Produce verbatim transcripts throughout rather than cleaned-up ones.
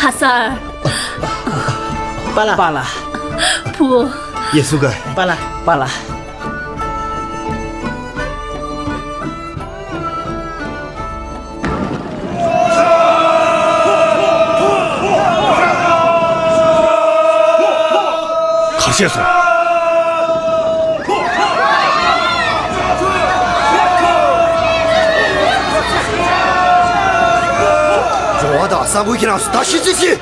ཁ་སར། པཱ་ལགས། པཱ་ལགས། བུ། ཡེ་སུ་ཀ་པཱ་ལགས། པཱ་ལགས། ག་བྱས་སོང་། འབྱོར་བ་དང་ས་འགུལ་ཁྱེད་རང་ཚོ་ད་ཤི་ཅི་ཤི།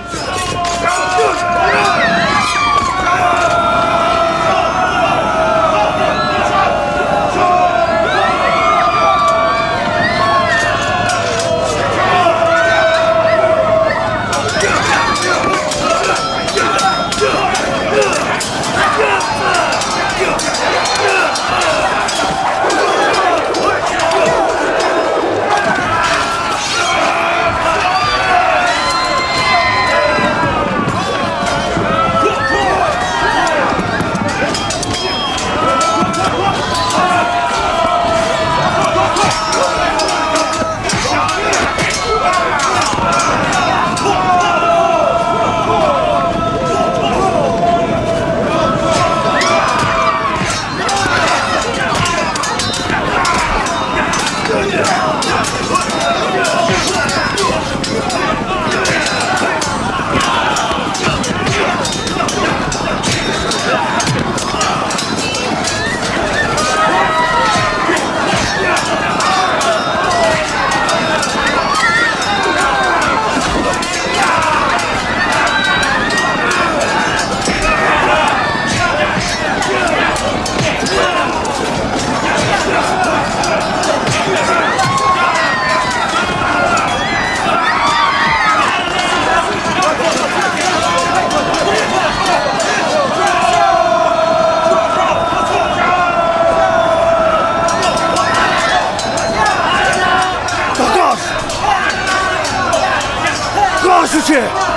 བཀག་ཤུགས་ཆེ།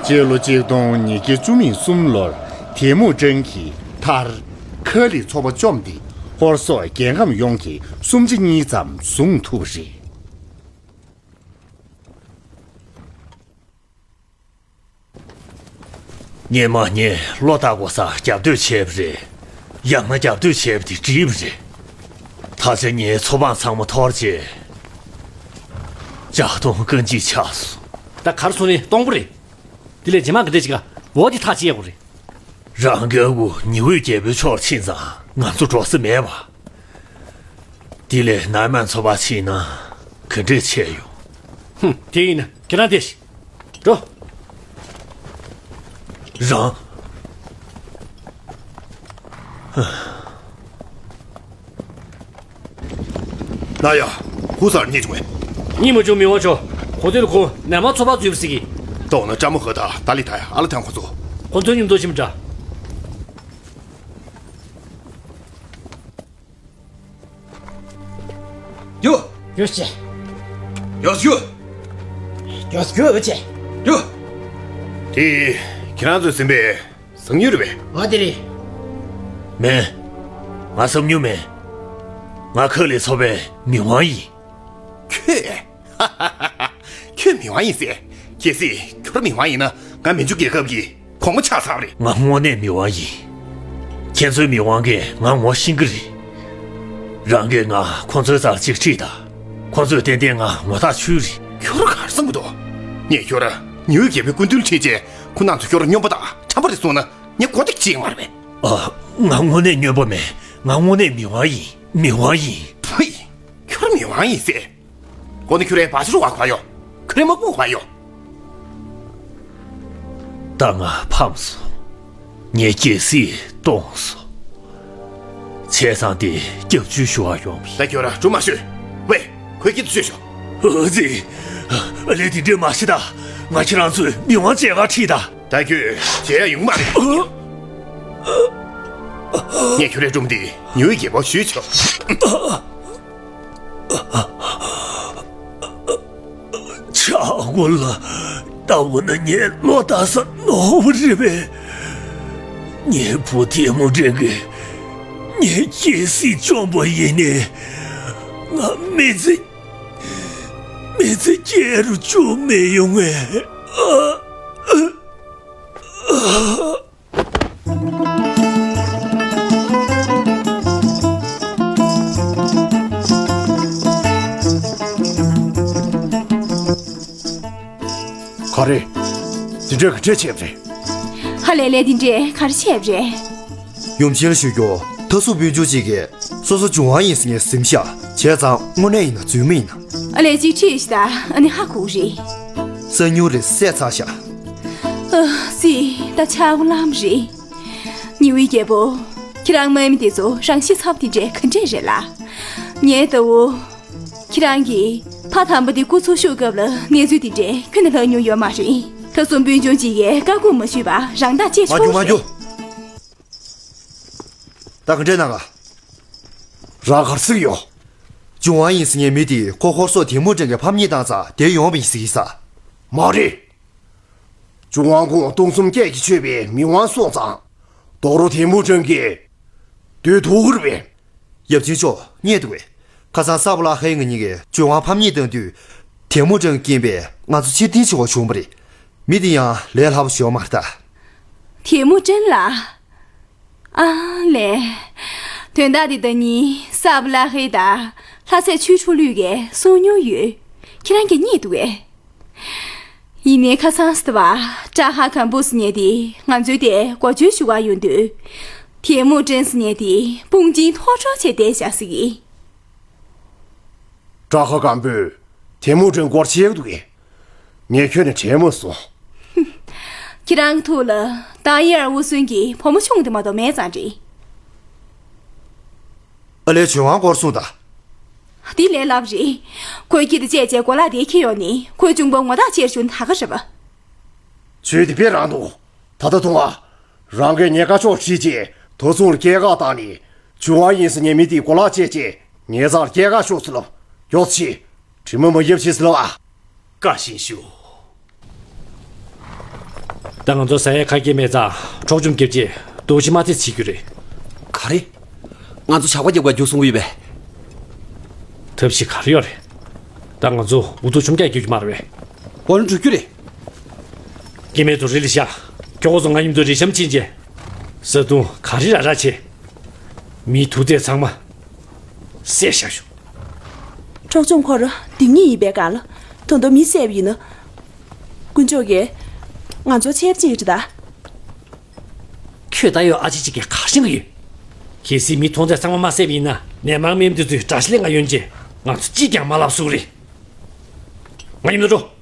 སྤྱི་ལོ་གཅིག་སྟོང་ཉིས་བརྒྱ་བཅུ་མེད་གསུམ་ལོར་དེ་མུ་ཀྲེང་གིས་མཐར་ཁ་ལི་ཚོ་པ་བཅོམ་སྟེ་ཧོར་སོག་རྒྱལ་ཁམས་ཡོངས་ཀྱི་སུམ་ཆ་གཉིས་ཙམ་བཟུང་ཐུབ་པ་རེད། སྔོན་མ་ངས་བློ་བདེ་པོ་ས་རྒྱབ་གཏོད་བྱས་པ་རེད། ཡང་ན་རྒྱབ་གཏོད་བྱས་པ་དེ་འགྲིག་པ་རེད། ད་ཆ་ངའི་ཚོ་འབངས་ཚང་མ་འཐོར་རྗེས་ཇག་དོང་རྐང་གཅིག་ཆགས་སོང་། ད་གར་སོང་ནས་སྟོང་པོ་རེད། དེ་ལས་རྗེས་མ་ག་འདྲས་བྱེད་ག་འོ་དེ་ཐག་བཅད་དགོས་རེད། རང་རྒྱལ་པོ་ཉི་འོད་རྒྱལ་པོའི་ཕྱོགས་ཕྱིན་ཙང་ང་ཚོ་འགྲོ་ས་མེད་པ། དེ་ལས་ནར་མན་ཚོ་པ་ཕྱིན་ན་ག་འདྲས་བྱས་ཡོང་། ཧུམ། དེ་ཡིན་ན་ཁྱེད་རང་བསྡད་ཤིག་འགྲོ། རང་། ན་ཡ། ཧུ་སར་རྙེད་བྱུང་བས། རྙེད་མ་བྱུང་མི་དབང་ཆོག་ཁོ་ཚོས་ལ་ཁོ་ནར་མན་ཚོ་པ་འཛུལ་བ་ཟེར་གི། མདོར་ན་ཀྲ་མོ་ཧ་དང་ཏཱ་ལི་ཐ་ཡ་ཨ་ལ་ཐང་ཁོ་ཚོ། ཁོ་ཚོའི་མཉམ་དུ་ཕྱིན་པ་འདྲ། ཡོ། ཡོ་ཅེ། ཡོ་ཡོ། ཡོ་ཡོ་ཅེ། ཡོ། དེ་ཁྱེད་རང་ཚོའི་ཟིན་པའི་གསང་ཉུལ་རེད་པས། འོ་དེ་རེད། མིན། ང་གསང་ཉུལ་མིན། ང་ཁ་ལི་ཚོ་པའི་མི་དབང་ཡིན། ཁྱོད། ཁྱོད་མི་དབང་ཡིན་ཟེར། གལ་སྲིད་ཁྱོད་རང་མི་དབང་ཡིན་ན་ང་མན་ཇུ་རྒྱལ་ཁབ་ཀྱི་གོང་མ་ཆགས་ཚར་རེད། ང་དངོས་གནས་མི་དབང་ཡིན། ཁྱེད་ཚོའི་མི་དབང་གིས་ང་ངོ་ཤེས་ཀྱི་རེད། རང་གིས་ང་ཁོང་ཚོའི་རྩར་གཅིག་ཁྲིད་དང་། ཁོང་ཚོས་ཏན་ཏན་ང་ངོ་ཐག་ཆོད་རེད། ཁྱོད་རང་ག་རེ་བསམ་གྱི་འདུག་ངས་ཁྱོད་རང་ཉི་འོད་རྒྱལ་པོའི་སྐུ་མདུན་ཁྲིད་རྗེས་ཁོ་རྣམ་ཚོ་ཁྱོད་རང་སྨྱོན་པ་དང་ཁྲམ་པ་རེད་གསུངས་ན་ངས་གོ་བརྡ་ཅི་ཡང་མ་རེད་པས། ཨ། ང་དངོས་གནས་སྨྱོན་པ་མེད། ང་དངོས་གནས་མི་དབང་ཡིན། མི་དབང་ཡིན། ཕུ་ཡིན། ཁྱོད་རང་མི་དབང་ཡིན་ཟེར། གོ་ནི་ཁྱོད་རའི་བ་ཕྱི་རུ་བ་གོ་ཡོ། ཁྱོད་རའི་མ་ཀུ་གོ་ཡོ། ད་ང་ཕམ་སོང་། ངའི་རྒྱལ་སྲིད་སྟོངས་སོང་། བྱས་ཙང་དེ་སྐྱབས་བཅོལ་ཞུ་བ་ཡོང་བ་ཡིན། ད་ཁྱོད་ར་གྲུ་མ་ཤོད། ཝེ། ཁོས་སྐྱིད་དུ་བཅོས་ཤོག་ཨ་ཙི། ཨ་ལས། དེ་འདྲས་མ་བྱེད་ད། ང་ཁྱེད་རང་ཚོས་མི་དབང་མཇལ་ཁ་ཁྲིད་ད། ད་ཁྱོད་བྱེད་ཡ་ཡོང་མ་རེད། ངས་ཁྱོད་ལས་སྒྲུང་འདི་ཉི་འོད་རྒྱལ་པོར་ཞུས་ཆོག་ཆག་སྒོ་ལ། ད་འོ་ན་ངས་ལོ་ལྟ་ས་ནོར་བ་རེད་པས། ངའི་བུ་ཐེ་མུ་ཅིན་གྱིས་ངའི་སྐྱེ་སྲིད་བཅོམ་པ་ཡིན་ནའི། ང་མི་ཚེ། མི་ཚེ་སྐྱེལ་རུ་བཅུག་མི་ཡོང་ངས། ཨ། ཨ། ཨ། ག་རེ། འདི་འདྲས་ག་འདྲས་བྱས་པ་རེད། ཧ་ལས་ལས། འདི་འདྲས་ག་རེ་བྱས་པ་རེད། ཡུམ་ཆེན་ལ་ཞུ་རྒྱུ། མཐའ་སྲུང་དཔོན་ཆུང་གཅིག་གིས་སོ་སོ་ཇོ་ཝང་ཡིན་ཟེར་ངས་ཟིན་བཞག་བྱས་ཙང་དངོས་གནས་ཡིན་ན་རྫུན་མ་ཡིན་ན། ཨ་ལས། ཅིག་ཁྲིད་ཤི་ད། ཨ་ནི་ཧ་གོ་རེད། གསང་ཉུལ་རེད། བསད་ཚར་ཤག་ཨ་ཙི། ད་ཆག་སྒོ་ལངས་རེད། ཉི་འོད་རྒྱལ་པོ། ཁྱེད་རང་དམག་མི་དེ་ཚོ་རང་ཤི་ཚར་བ་དེ་འདྲས་ག་འདྲས་རེད་ལ། ངའི་ཟླ་བོ། ཁྱེད་རང་གིས་ཕ་དམ་པ་དེ་སྐུ་འཚོ་བཞུགས་སྐབས་ལ་གནས་ཚུལ་དེ་འདྲས་ཁྱོན་ནས་ལྷག་མྱོང་ཡོད་མ་རེད། མཐའ་སྲུང་དཔོན་ཆུང་གཅིག་གིས་བཀའ་བཀོད་མ་ཞུས་པར་རང་ཐག་བཅད་ཆོག་མ་རྒྱུག་མ་རྒྱུག་ད་ག་འདྲས་གནང་ག་རང་ག་རེ་ཟེར་གྱི་ཡོད། ཇོ་ཝང་ཡིན་ཟེར་མཁན་མི་དེ་ཁོ་ཧོར་སོག་ཐེ་མུ་ཅིན་གྱི་ཕམ་ཉེས་བཏང་ཙང་དེར་ཡོང་བ་ཡིན་ཟེར་གྱི་ས། མ་རེད། ཇོ་ཝང་ཁོང་སྟོང་གསུམ་སྐད་ཀྱིས་ཆོད་པའི་མི་དབང་སོང་ཙང་། རྡོ་རོ་ཐེ་མུ་ཅིན་གྱིས་སྡོད་ཐུབ་ཀྱི་རེད་པས། ཡབ་ཆེན་མཆོག་རྙེད་འདུག་པས། ཁ་སང་ས་བ་ལ་ཧའི་ང་གཉིས་ཀྱིས་ཇོ་ཝང་ཕམ་ཉེས་བཏང་དུས། ཐེ་མུ་ཅིན་རྐྱེན་པས་ང་ཚོ་ཕྱིར་འཐེན་བྱེད་དགོས་བྱུང་བ་རེད། མི་དེ་ཡང་ལས་སླ་པོ་ཞིག་ཡོད་མ་རེད་ད། ཐེ་མུ་ཅིན་ལགས། ཨ་ལས། དོན་དག་འདི་ཟླ་ཉིན་ས་བ་ལ་ཧའི་དང་ལྷ་སྲས་ཆོས་འཕྲུལ་ལུས་ཀྱིས་གསུང་མྱོང་ཡོད། ཁྱེད་རང་གིས་རྙེད་འདུག་གས། ཡིན་ནའི་ཁ་སང་ཟེར་བ། བྲག་ཧ་གམ་པོ་ཟེར་མཁན་དེ་ང་ཚོའི་དེར་འགོ་བཅོལ་ཞུ་གར་ཡོང་དུས། ཐེ་མུ་ཅིན་ཟེར་མཁན་དེ་དཔུང་ཅིང་ཐོར་ཐོར་བྱས་བསྡད་བཞག་ཟེར་གི། བྲག་ཧ་གམ་པོས་ཐེ་མུ་ཅིན་སྐོར་ཆེ་གི་འདུག་གས། ངས་ཁྱོན་ནས་དྲན་མ་སོང་། ཁྱེད་རང་གི་ཐུགས་ལ་ཏཱ་ཡེ་ཨར་འུ་སུན་གྱི་བུ་མོ་ཆུང་དེ་མ་གཏོགས་མེད་ཙང་རེད། ཨ་ལས། ཇོ་ཝང་སྐོར་གསུངས་དང་། དེ་ལས་སླ་པོ་རེད། ཁོའི་སྐྱིད་དུ་བཅད་བྱས་གོ་ལག་དེ་ཁྱེར་ཡོང་ནས་ཁོའི་གཅུང་པོ་ངོ་ཐག་ཆོད་ཞུ་ན་ད་ག་རེད་པ། ཇུས་དེ་དཔེ་རང་འདུག་ད་ལྟ་ཐུང་ཨ། རང་གིས་ངའི་བཀའ་ཕྱོགས་ཁྲིད་ཅིང་དོ་ཚོང་ལ་སྐྱེལ་ཁ་བཏང་ནས་ཇོ་ཝང་ཡིན་ཟེར་མཁན་མི་དེའི་གོ་ལག་བཅད་ཅིང་ངའི་རྩར་སྐྱེལ་ཁ་ཤོག་ཟེར་ལབ། མགྱོགས་ཙམ་བྱེད། དྲི་མ་མ་བརྒྱབ་ཅིག་ཟེར་ལབ་ཨ། བཀའ་བཞིན་ཞུ། ད་ང་ཚོ་ཟ་ཡས་ཁ་སྐྱེལ་མེད་ཙང་འཕྲོག་བཅོམ་བརྒྱབ་རྗེས་རྡོ་ཕྱེ་མ་ཚད་བྱེད་རྒྱུ་རེད། ག་རེ། ང་ཚོ་ཇག་པ་རྒྱབ་གར་རྒྱུགས་སོང་གི་ཡོད་པས། ཐབས་ཤེས་ག་རེ་ཡོད་རེད། ད་ང་ཚོ་འུ་ཐུག་ཆུང་རྒྱག་རྒྱུ་མ་རེད་པས། འོ་ན་འགྲོ་རྒྱུ་རེད། སྐྱེ་དམན་ཚོ་རི་ལ་བཞག་ཁྱོ་གོ་ཚོ་ང་མཉམ་དུ་རི་གཤམ་ཕྱིན་རྗེས། བཟའ་བཏུང་ག་རེ་རག་རག་བྱེད། མིའི་དུག་རྫས་ཚང་མ་བསད་བཞག་ཤོག་འཕྲོག་བཅོམ་ཁོ་རང་སྡིག་ཉེས་ཡིན་པའི་སྒང་ལ་ད་དུང་མི་བསད་པ་ཡིན་ན། དཀོན་མཆོག་གིས་ང་ཚོར་ཆད་པ་བཅད་ཀྱི་རེད་ད། ཁྱོད་ད་ཡོད་ཨ་ཅེ་གཅིག་གིས་ག་རེ་ཤེས་ཀྱི་ཡོད། གལ་སྲིད་མི་མཐོང་ཚད་ཚང་མ་མ་བསད་པ་ཡིན་ན་ནད་མང་མི་འདི་ཚོས་དགྲ་ཤ་ལེན་ག་ཡོང་རྗེས་ང་ཚོ་གཅིག་ཀྱང་མ་ལབ་སུ་རེད། ང་མཉམ་དུ་འགྲོ།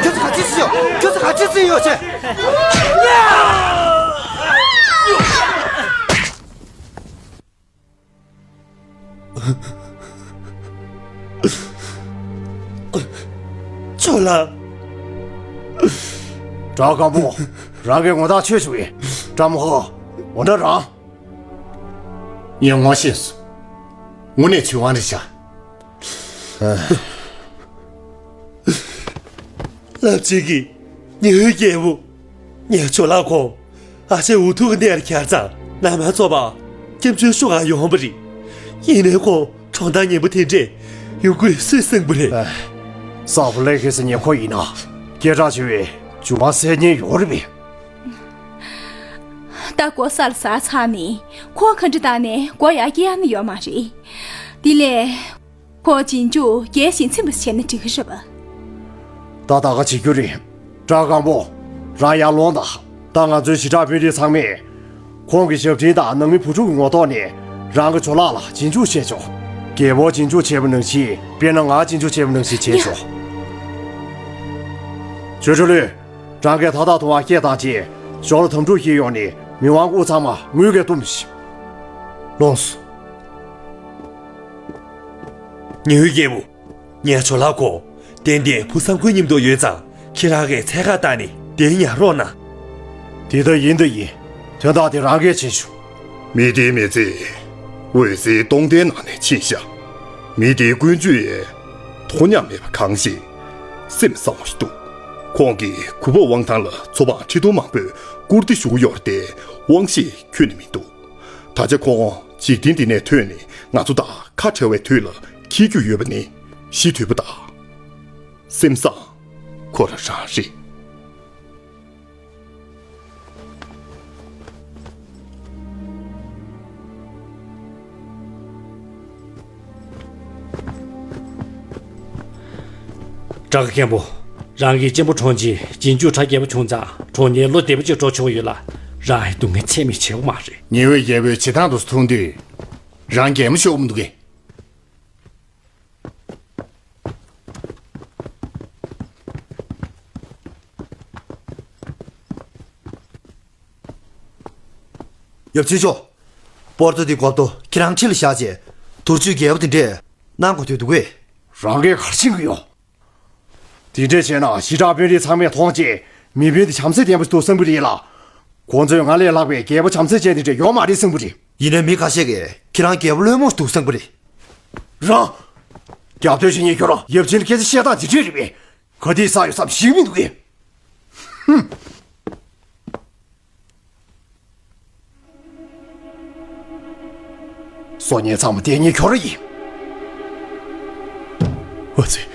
ཁྱོད་ཚོ་ག་ཅི་བྱེད་ཡོད། ཁྱོད་ཚོ་ག་ཅི་བྱེད་ཡོད་ཅེ། ཁྱོད་ལ། བྲག་སྒམ་པོ། རང་གི་ངོ་ཐག་ཆོད་བྱུང་བས། བྲག་མོ་ཧོ། འོ་འདྲ་རང་། ངས་ངོ་ཤེས་སོང་། དངོས་གནས་ཆུ་དབང་རེད་ཤག་ལབ་བྱེད་ཀྱི། ཉི་འོད་རྒྱལ་པོ། ངས་ཇོ་ལགས་ཁོང་། ཨ་ཅེ་འུ་ཐུག་གི་གནས་ལ་གྱར་ཙང་ན་མ་ཚོ་པ། སྐྱབས་བཅོལ་ཞུ་ག་ཡོང་བ་རེད། ཡིན་ནའི་ཁོང་གྲོང་རྡལ་ངན་པ་དེ་འདྲས་ཡོང་དགོས་སུས་གསུངས་པ་རེད། ས་བུ་ལེ་ཁེ་སི་ཉེ་ཁོ་ཡིན་ན་སྐད་གྲགས་ཆེ་བའི་ཇོ་ལགས་བསད་ཉེན་ཡོད་རེད་པས། ད་གོ་ས་ལ་ཟ་ཚར་ནས་ཁོ་ག་འདྲ་བཏང་ནས་སྒོ་ཡར་སྐྱེལ་ཡ་ནི་ཡོད་མ་རེད། དེ་ལས། ཁོ་རྗེས་འཇུག་རྒྱལ་ཞིང་ཚིམ་པ་བྱས་ན་འགྲིག་གི་རེད་པ། ད་ད་ག་བྱེད་རྒྱུ་རེད། བྲག་སྒམ་པོ། རང་ཡར་ལོངས་དང་། ད་ང་ཚོའི་ཞི་དྲག་དཔོན་རིགས་ཚང་མས། ཁོང་གི་ཞབས་འདྲེན་དང་ནང་མི་བུ་ཕྲུག་གི་ངོ་ཐོག་ནས་རང་གི་ཇོ་ལགས་ལ་རྗེས་འཇུག་བྱས་ཆོག་རྒྱལ་པོ་རྗེས་འཇུག་བྱས་པ་ནང་བཞིན་དཔེར་ན་ང་རྗེས་འཇུག་བྱས་པ་ནང་བཞིན་བྱས་ཆོག་ཇོ་ཁྲི་ལོས། རང་གིས་ད་ལྟ་དུ་བ་སྐད་བཏང་རྗེས་ཞོར་ལ་དམ་ཕྲུག་ཞིག་ཡོང་ནས་མི་དབང་དབུ་ཚང་མ་དངུལ་གྱིས་བཏུམས་ཤིག་ལོངས་སོ། ཉི་འོད་རྒྱལ་པོ། ངའི་ཇོ་ལགས་ཁོ། ཏན་ཏན་བུ་བཟང་ཁོའི་མཉམ་དུ་ཡོད་ཙང་ཁྱེད་རང་གིས་འཚོལ་ག་བཏང་ནས་གདན་ཉར་རོགས་གནང་། དེ་ལྟ་ཡིན་ད་ཡིན། དོན་དག་དེ་རང་གིས་བྱེད་ཤོག་མི་དེའི་མི་ཚེ། འོད་ཟེར་སྟོང་ལྡན་ནང་ནས་ཕྱིན་ཤག་མི་དེའི་ཀུན་སྤྱོད་ཡང་། དོ་མཉམ་མེད་པ་གང་ཞིག་སེམས་བཟང་བོ་ཞིག་འདུག་ཁོང་གིས་གུས་པ་དབང་ཐང་ལ་ཚོ་འབངས་ཁྲི་སྟོང་མང་པོས་བཀུར་སྟི་ཞུ་གི་ཡོད་རེད་དེ་དབང་ཤེད་ཁྱོན་ནས་མི་འདུག་ད་ཆ་ཁོང་འཇིག་རྟེན་འདི་ནས་ཐོན་ནས་ང་ཚོ་དང་ཁ་བྲལ་བའི་དུས་ལ་འཁེལ་རྒྱུ་ཡོད་པ་ནི་ཤི་དུས་པ་དང་། སེམས་བཟང་ཁོ་རང་རང་རེད། སྦྲག་སྒམ་པོ། རང་གི་གཅེན་པོ་གྲོངས་རྗེས་རྗེས་འཇུག་གྲ་རྒྱས་པོ་བྱུང་ཙང་གྲོངས་ནས་ལོ་བདེ་པོ་ཅིག་འགྲོ་ཆོག་ཡོད་ལ། རང་ཡི་སྡུག་བསྔལ་ཚད་མེད་ཆེ་བོ་མ་རེད། ཉི་འོད་རྒྱལ་པོས་བྱེད་སྟངས་དེ་ཚོ་མཐོང་དུས། རང་གད་མོ་ཤོར་གི་མི་འདུག་གས། ཡབ་ཆེན་མཆོག་པོར་ཏོ་འདི་སྒོ་ཏོ་ཁྱེད་རང་ཁྲི་ལ་བཞག་རྗེས། དུར་ཆུའི་རྒྱལ་པོ་དེ་འདྲས་གནང་དགོས་དུས་འདུག་གས། རང་གིས་ག་རེ་ཤེས་ཀྱི་ཡོད། དེ་འདྲས་བྱས་ན་ཞི་དྲག་དཔོན་རིགས་ཚང་མས་མཐོང་རྗེས་མི་དཔོན་དེ་བྱམས་བརྩེ་ལྡན་པོ་ཞིག་འདུག་བསམ་གྱི་རེད་ལ། ཁོང་ཚོས་ང་ལས་ལྷག་པའི་རྒྱལ་པོ་བྱམས་བརྩེ་ཅན་དེ་འདྲས་ཡོད་མ་རེད་བསམ་གྱི་རེད། ཡིན་ནའི་མི་ཁ་ཤས་ཀྱིས་ཁྱེད་རང་རྒྱལ་པོ་བླུན་རྨོངས་ཤིག་འདུག་བསམ་གྱི་རེད། རང་། རྒྱབ་སྟོན་བྱེད་མཁན་ཁྱོད་རང་ཡབ་ཆེན་ལ་སྐད་ཆ་བཤད་སྟངས་དེ་འདྲས་རེད་པས། ག་དུས་བསགས་ཡོད་བསམ་ཤེས་ཀྱི་མི་འདུག་གས། ཧུམ། སྲོག་ཉེན་ཚང་མ་དེ་ཉིད་ཁྱོད་རང་ཡིན། ཨ་ཙི།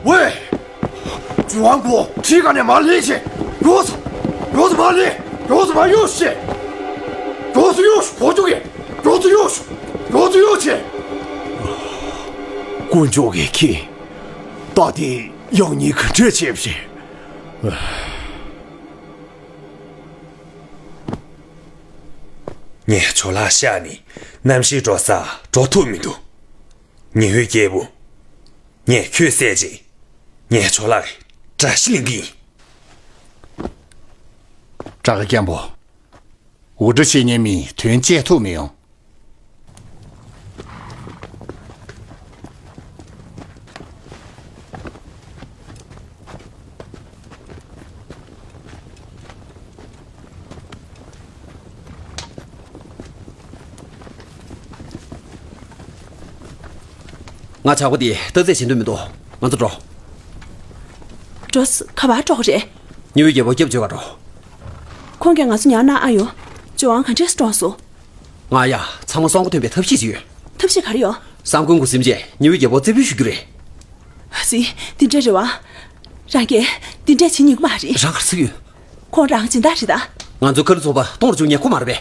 ཝེ། ཇོ་ཝང་ཁོ་ཁྲིའི་ཁ་ནས་མར་ལེན་བྱེད། མགྱོགས་སེ། མགྱོགས་སེ་མར་ལེན། མགྱོགས་སེ་མར་གཡུག་བྱེད། མགྱོགས་སེ་གཡུག་བྱེད། གོ་བཅུག་གེ། མགྱོགས་སེ་གཡུག་བྱེད། མགྱོགས་སེ་གཡུག་བྱེད། དཀོན་མཆོག་གིས་ཁྱེད། ད་དེ་ཡང་ཉིན་ག་འདྲས་བྱེད་པ་རེད། ངས་ཇོ་ལགས་བཤགས་ནས་གནམ་གཤིས་འགྲོ་ས་འགྲོ་ཐུབ་མི་འདུག་ཉི་འོད་རྒྱལ་པོ། ངས་ཁྱོད་བསད་རྗེས། ངས་ཇོ་ལགས་ཀྱི་དགྲ་ཤ་ལེན་གྱི་ཡིན། སྦྲག་སྒམ་པོ། འུར་སྒྲ་བྱེད་མཁན་མིས་དོན་བཅད་ཐུབ་མི་ཡོང་། ང་ཇག་པ་འདི་རྟ་རྩེད་བྱེད་འདོད་མི་འདུག་ང་ཚོ་འགྲོ། འགྲོ་ས་ག་པར་འགྲོ་གི་རེད། ཉི་འོད་རྒྱལ་པོ་སྐྱབས་བཅོལ་ག་འགྲོ། ཁོང་གིས་ང་ཚོ་ཉར་གནང་ཨ་ཡོད། ཇོ་ཝང་ག་འདྲས་སུ་གྲོངས་སོང་། ང་ཡ་ཚང་མ་སྲོག་ཁ་ཐོན་པའི་ཐབས་ཤེས་ཅིག་ཡོད། ཐབས་ཤེས་ག་རེ་ཡོད། སང་དགོང་གུང་གསེབ་རྗེས་ཉི་འོད་རྒྱལ་པོ་རྩེ་ཕུད་ཞུ་རྒྱུ་རེད། ཨ་ཙི། འདི་འདྲ་རེད་བ། རང་གིས་འདི་འདྲས་བྱེད་སྙིང་པོ་མ་རེད། རང་ག་རེ་ཟེར་གྱི་ཡོད། ཁོང་རང་སྦྱིན་བདག་རེད་ད། ང་ཚོ་ཁ་ལུ་ཚོགས་པ་སྟོང་རུ་བཅུག་ཉེན་ཁ་མ་རེད་པས།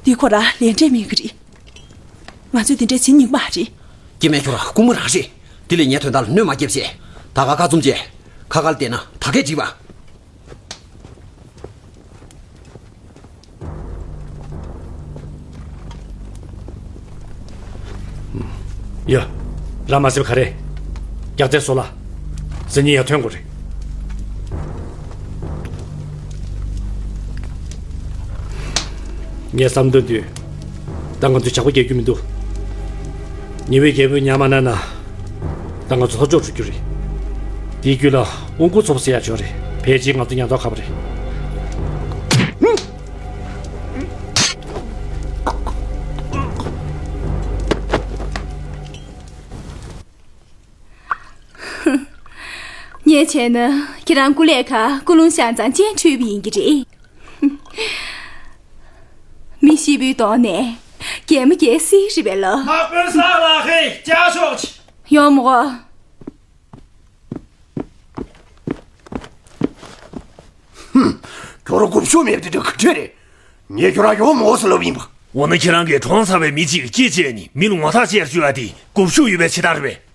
འདི་ཁོ་རང་ལས་འབྲས་མེད་གི་རེད། ང་ཚོས་འདི་འདྲས་བྱེད་སྙིང་པོ་མ་རེད། སྐྱེ་དམན་ཁྱོད་རང་རྐུན་མ་རང་རེད། འདི་ལས་ངའི་དོན་དག་ལ་གནོད་མ་སྐྱེལ་བྱས། ད་ག་ཁ་བཙུམ་བྱས། ཁ་ཁར་བསྡད་ན་ད་གས་འགྲིག་པ། ཡ། རང་མ་བཟོད་པ་ག་རེ། རྒྱག་རྩལ་བཟོ་ལ། སང་ཉིན་ཡར་ཐོན་དགོས་རེད། ངས་བསམ་དོན་དུས། ད་ང་ཚོས་ཇག་པ་རྒྱག་རྒྱུ་མི་འདུག་ཉི་འོད་རྒྱལ་པོས་ཉར་མ་གནང་ན། ད་ང་ཚོ་ལྷོ་ཕྱོགས་འགྲོ་རྒྱུ་རེད། དེའི་རྒྱུད་ལ་དབང་བསྐུར་ཚོགས་པ་ཟེར་ཡག་ཅིག་ཡོད་རེད། ཕལ་ཆེར་ང་ཚོ་ཉར་མདོག་ཁ་པོ་རེད། ངས་བྱས་ན་ཁྱེད་རང་སྐུ་ལས་ཁག་སྐུ་རླུང་ཤར་ཙང་སྤྱན་འཁྲུལ་བ་ཡིན་གྱི་རེད། མི་ཤི་བོའི་གདོང་ནས་གད་མོ་བགད་སྲིད་རེད་པས་ལོ། ལྷག་པར་ས་ལ་ཧེ་ཀྱ་ཤོག་ཅི། ཡོང་མོ། ཧུམ། ཁྱོད་རང་སྒོམ་ཤུགས་མེད་པ་དེ་འདྲ་ག་འདྲས་རེད། ངས་ཁྱོད་རང་ཡོང་མོ་ཟེར་ལབ་ཡིན་པ། འོ་ན་ཁྱེད་རང་གིས་གྲོངས་ཚར་བའི་མི་གཅིག་གི་སྐེ་བཅད་ནས་མི་ལ་ངོ་ཐག་བཅད་བཅུག་ཡ་དེ་མགོ་མཇུག་ཡོད་པའི་ཆེད་དང་རེད་པས།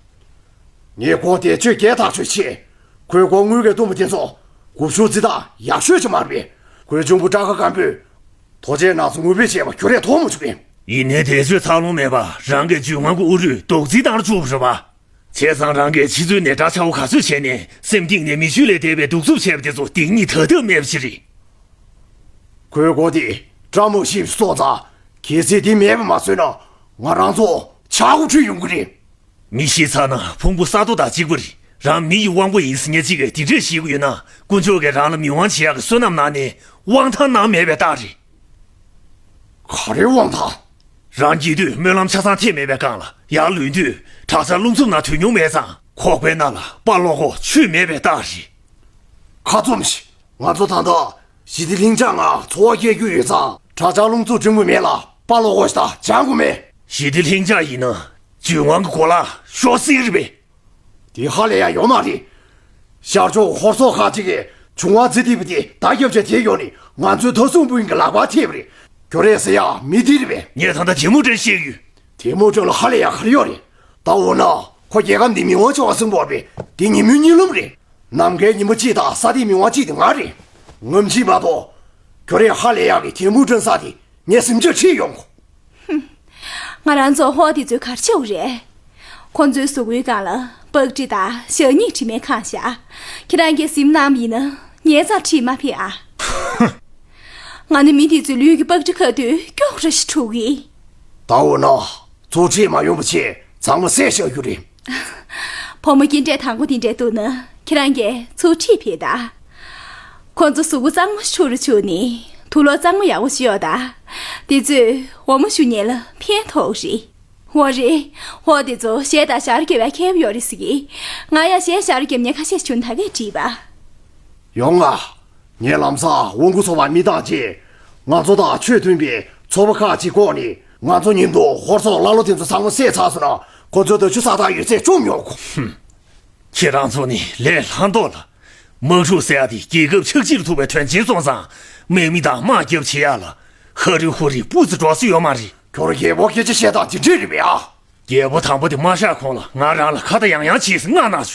ངས་ཁོང་དེ་ཆོས་སྐད་ཐག་ཆོད་བྱས། ཁོས་ཁོང་དངུལ་གྱི་གཏུམ་པོ་དེ་ཚོ་མགོ་མཇུག་རྩིས་སྟངས་ཡག་ཤོས་ཅིག་མ་རེད་པས། ཁོའི་གཅུང་པོ་སྤྲང་ཁ་སྐམ་པོས་ཐོག་ཆེན་ནང་ཚོ་ངུ་འབོད་བྱས་པ་ཁྱོད་རས་མཐོང་མ་བྱུང་པས། ཡིན་ནའི་དེ་ཚོའི་ཚར་ལོང་མེད་པ་རང་གི་ཇུས་ངན་གྱི་དབུ་ཁྲིད་རྡོག་རྫིས་བཏང་རུ་བཅུག་པ་རེད་པ། བྱས་ཙང་རང་གིས་ཕྱི་ཚུལ་ནས་འདྲ་ཆགས་པོ་ག་ཚོད་བྱས་ནས་སེམས་གཏིང་ནས་མི་ཆོས་ལས་འདས་པའི་གདུག་རྩུབ་བྱས་པ་དེ་ཚོ་སྡིག་ཉེས་དག་ཐབས་མེད་པ་ཞིག་རེད། ཁོའི་མགོ་དེ་བཀྲ་མོ་ཞིག་སོང་ཙང་། གལ་སྲིད་དེ་མེད་པ་མ་བཟོས་ན་ང་རང་ཚོ་ཆག་སྒོ་འཁྲུད་ཡོང་གི་རེད། མི་ཤི་ཚར་ན་ཕུང་པོ་ས་རྡོ་དང་གཅིག་པ་རེད། རང་མི་ཡི་དབང་པོ་ཡིན་ཟེར་མཁན་གཅིག་གིས་དེ་འདྲས་བཤད་ཀྱི་ཡོད་ན། དཀོན་མཆོག་གིས་རང་ལ་མི་དབང་བྱེད་ཡག་གི་བསོད་ནམས་གནང་ནས་དབང་ཐང་གནང་མེད་པའི་རྟགས་རེད། ག་རེ་དབང་ཐང་། རང་སྐྱིད་དུས་སྨོན་ལམ་ཆ་ཚང་ཐེབས་མེད་པའི་སྒང་ལ། ཡར་ལོན་དུས་དྲག་ཆར་རླུང་འཚུབ་ནང་སྡོད་མྱོང་མེད་ཙང་། ཁོག་པའི་ནང་ལ་པ་ལོ་ཁོག་ཆུད་མེད་པའི་རྟགས་རེད། ཁ་བཙུམ་ཞིག་ང་ཚོ་ད་ལྟ་ཞི་བདེ་ལྷིང་འཇགས་ངང་འཚོ་བ་སྐྱེལ་རྒྱུ་ཡོད་ཙང་། དྲག་ཆར་རླུང་འཚུབ་འགྲིམ་དགོས་མེད་ལ། པ་ལོ་ཁོག་ཞིག་དང་སྦྱང་དགོས་མེད། ཞི་བདེ་ལྷིང་འཇགས་ཡིན་ན་ཇུས་དབང་གི་གོ་ལ་ཤོར་སྲིད་ཀྱི་རེད་པས། དེ་ཧ་ལས་ཡག་ཡོད་མ་རེད། ཤར་ཕྱོགས་ཧོར་སོག་ཁག་ཅིག་གིས་བྱུང་བ་འཛི་ཐིག་པ་དེ་བརྡ་རྒྱབ་བྱས་དེད་ཡོང་ནས་ང་ཚོའི་མཐའ་སྲུང་པུའུ་ཡིན་གྱི་ལག་པར་ཐེབས་པ་རེད། ཁྱོད་རས་ཟེར་ཡག་མི་དེ་རེད་པས། ངས་ད་ལྟ་དེ་མོ་དྲན་བཤད་ཡོད། དེ་མོ་དྲན་ལ་ཧ་ལས་ཡག་ག་རེ་ཡོད་རེད། ད་འོ་ན་ཁོ་རྒྱལ་ཁབ་འདི་མི་དབང་ཆེ་བ་ཟིན་པོ་རེད་པས། དེ་ཉིན་མོའི་གཉིད་ལམ་རེད། ནམ་མཁའི་ཉི་མ་གཅིག་དང་ས་སྟེང་མི་དབང་གཅིག་དེ་ང་རེད། ངམ་གཅིག་མ་གཏོགས། ཁྱོད་རས་ཧ་ལས་ཡག་གི་དེ་མོ་དྲན་ས་དེ་ངས་ཟིན་བྱས་ཁྲིད་ཡོང་གོ། ང་རང་ཚོ་ཧོར་དེ་ཚོའི་གར་ཆེའུ་རེད། ཁོ་ཚོའི་གཟུགས་པོའི་སྒང་ལ་པགས་དྲི་དང་ཞག་སྙིགས་དྲི་མས་གང་བཞག་ཁྱེད་རང་གིས་གཟིམ་གནང་བ་ཡིན་ན་ངའི་རྩར་ཁྲིད་མ་ཕེབས་ཨ། ང་ནི་མི་དེ་ཚོའི་ལུས་ཀྱི་པགས་དྲི་ཁ་དུས་སྐྱོ་ར་ཞིག་འཁྲུག་གི། ད་འོ་ན་ཚུར་ཁྲིད་མ་ཡོང་བ་བྱས་ཚང་མ་བསད་བཞག་རྒྱུ་རེད། བུ་མོ་སྐྱེ་འབྲས་དང་པོ་དེ་འདྲས་འདུག་ན་ཁྱེད་རང་གིས་ཚུར་ཁྲིད་ཕེབས་དང་། ཁོ་ཚོ་གཟུགས་པོ་གཙང་མ་ཞིག་འཁྲུག་རུ་བཅུག་ནས་དུག་ལོག་གཙང་མ་ཡག་པོ་ཞིག་གཡོག་དང་། དེ་ཚོས་འོ་མ་ཞུ་མཁན་ལ་ཕན་ཐོགས་རེད། འོ་རེད། འོ་དེ་ཚོ་གཞས་དང་ཞབས་བྲོ་རྒྱབ་པའི་མཁས་པོ་ཡོད་རེད་ཟེར་གི། ང་ཡང་གཞས་ཞབས་བྲོ་རྒྱབ་མཁན་ཁ་ཤས་བྱུང་ད་གས་བྲིས་པ། ཡོང་ང་། ངས་ལམ་སང་དབང་སྐུ་ཚོགས་པ་མི་དང་བཅས། ང་ཚོ་དང་ཆོས་མཐུན་པའི་ཚོགས་པ་ཁག་ཅིག་བསྐོངས་ནས་ང་ཚོ་མཉམ་དུ་ཧོར་སོག་ཀླ་ཀློ་དེ་ཚོ་ཚང་མ་བསད་ཚར་སོང་ན་ཁོ་ཚོའི་ད་ཆུ་ས་ཐག་ཡོད་ཚད་བཅོམ་ཡོང་གོ། ཁྱེད་རང་ཚོ་ནི་ལས་སླ་མདོག་ལ། དམག་འཁྲུག་ཟེར་ཡ་དེ་རྒྱལ་ཁབ་ཆགས་འཇིག་ལ་ཐུག་པའི་དོན་ཆེན་སོང་ཙང་། དམག་མི་དང་དམག་རྒྱབ་བྱེད་ཡ་ལ། ཧ་རི་ཧུ་རི་སྤུ་ཙི་འགྲོ་ས་ཡོད་མ་རེད། ཁྱོད་རྒྱལ་པོ་སྐད་ཆ་བཤད་སྟངས་དེ་འདྲས་རེད་པས་ཨ། རྒྱལ་པོ་དང་པོ་དེ་མ་གཤགས་གོང་ལ་ང་རང་ལ་ཁ་བརྡ་ཡང་ཡང་བྱེད་ཟེར་མངགས་གནང་བྱུང་།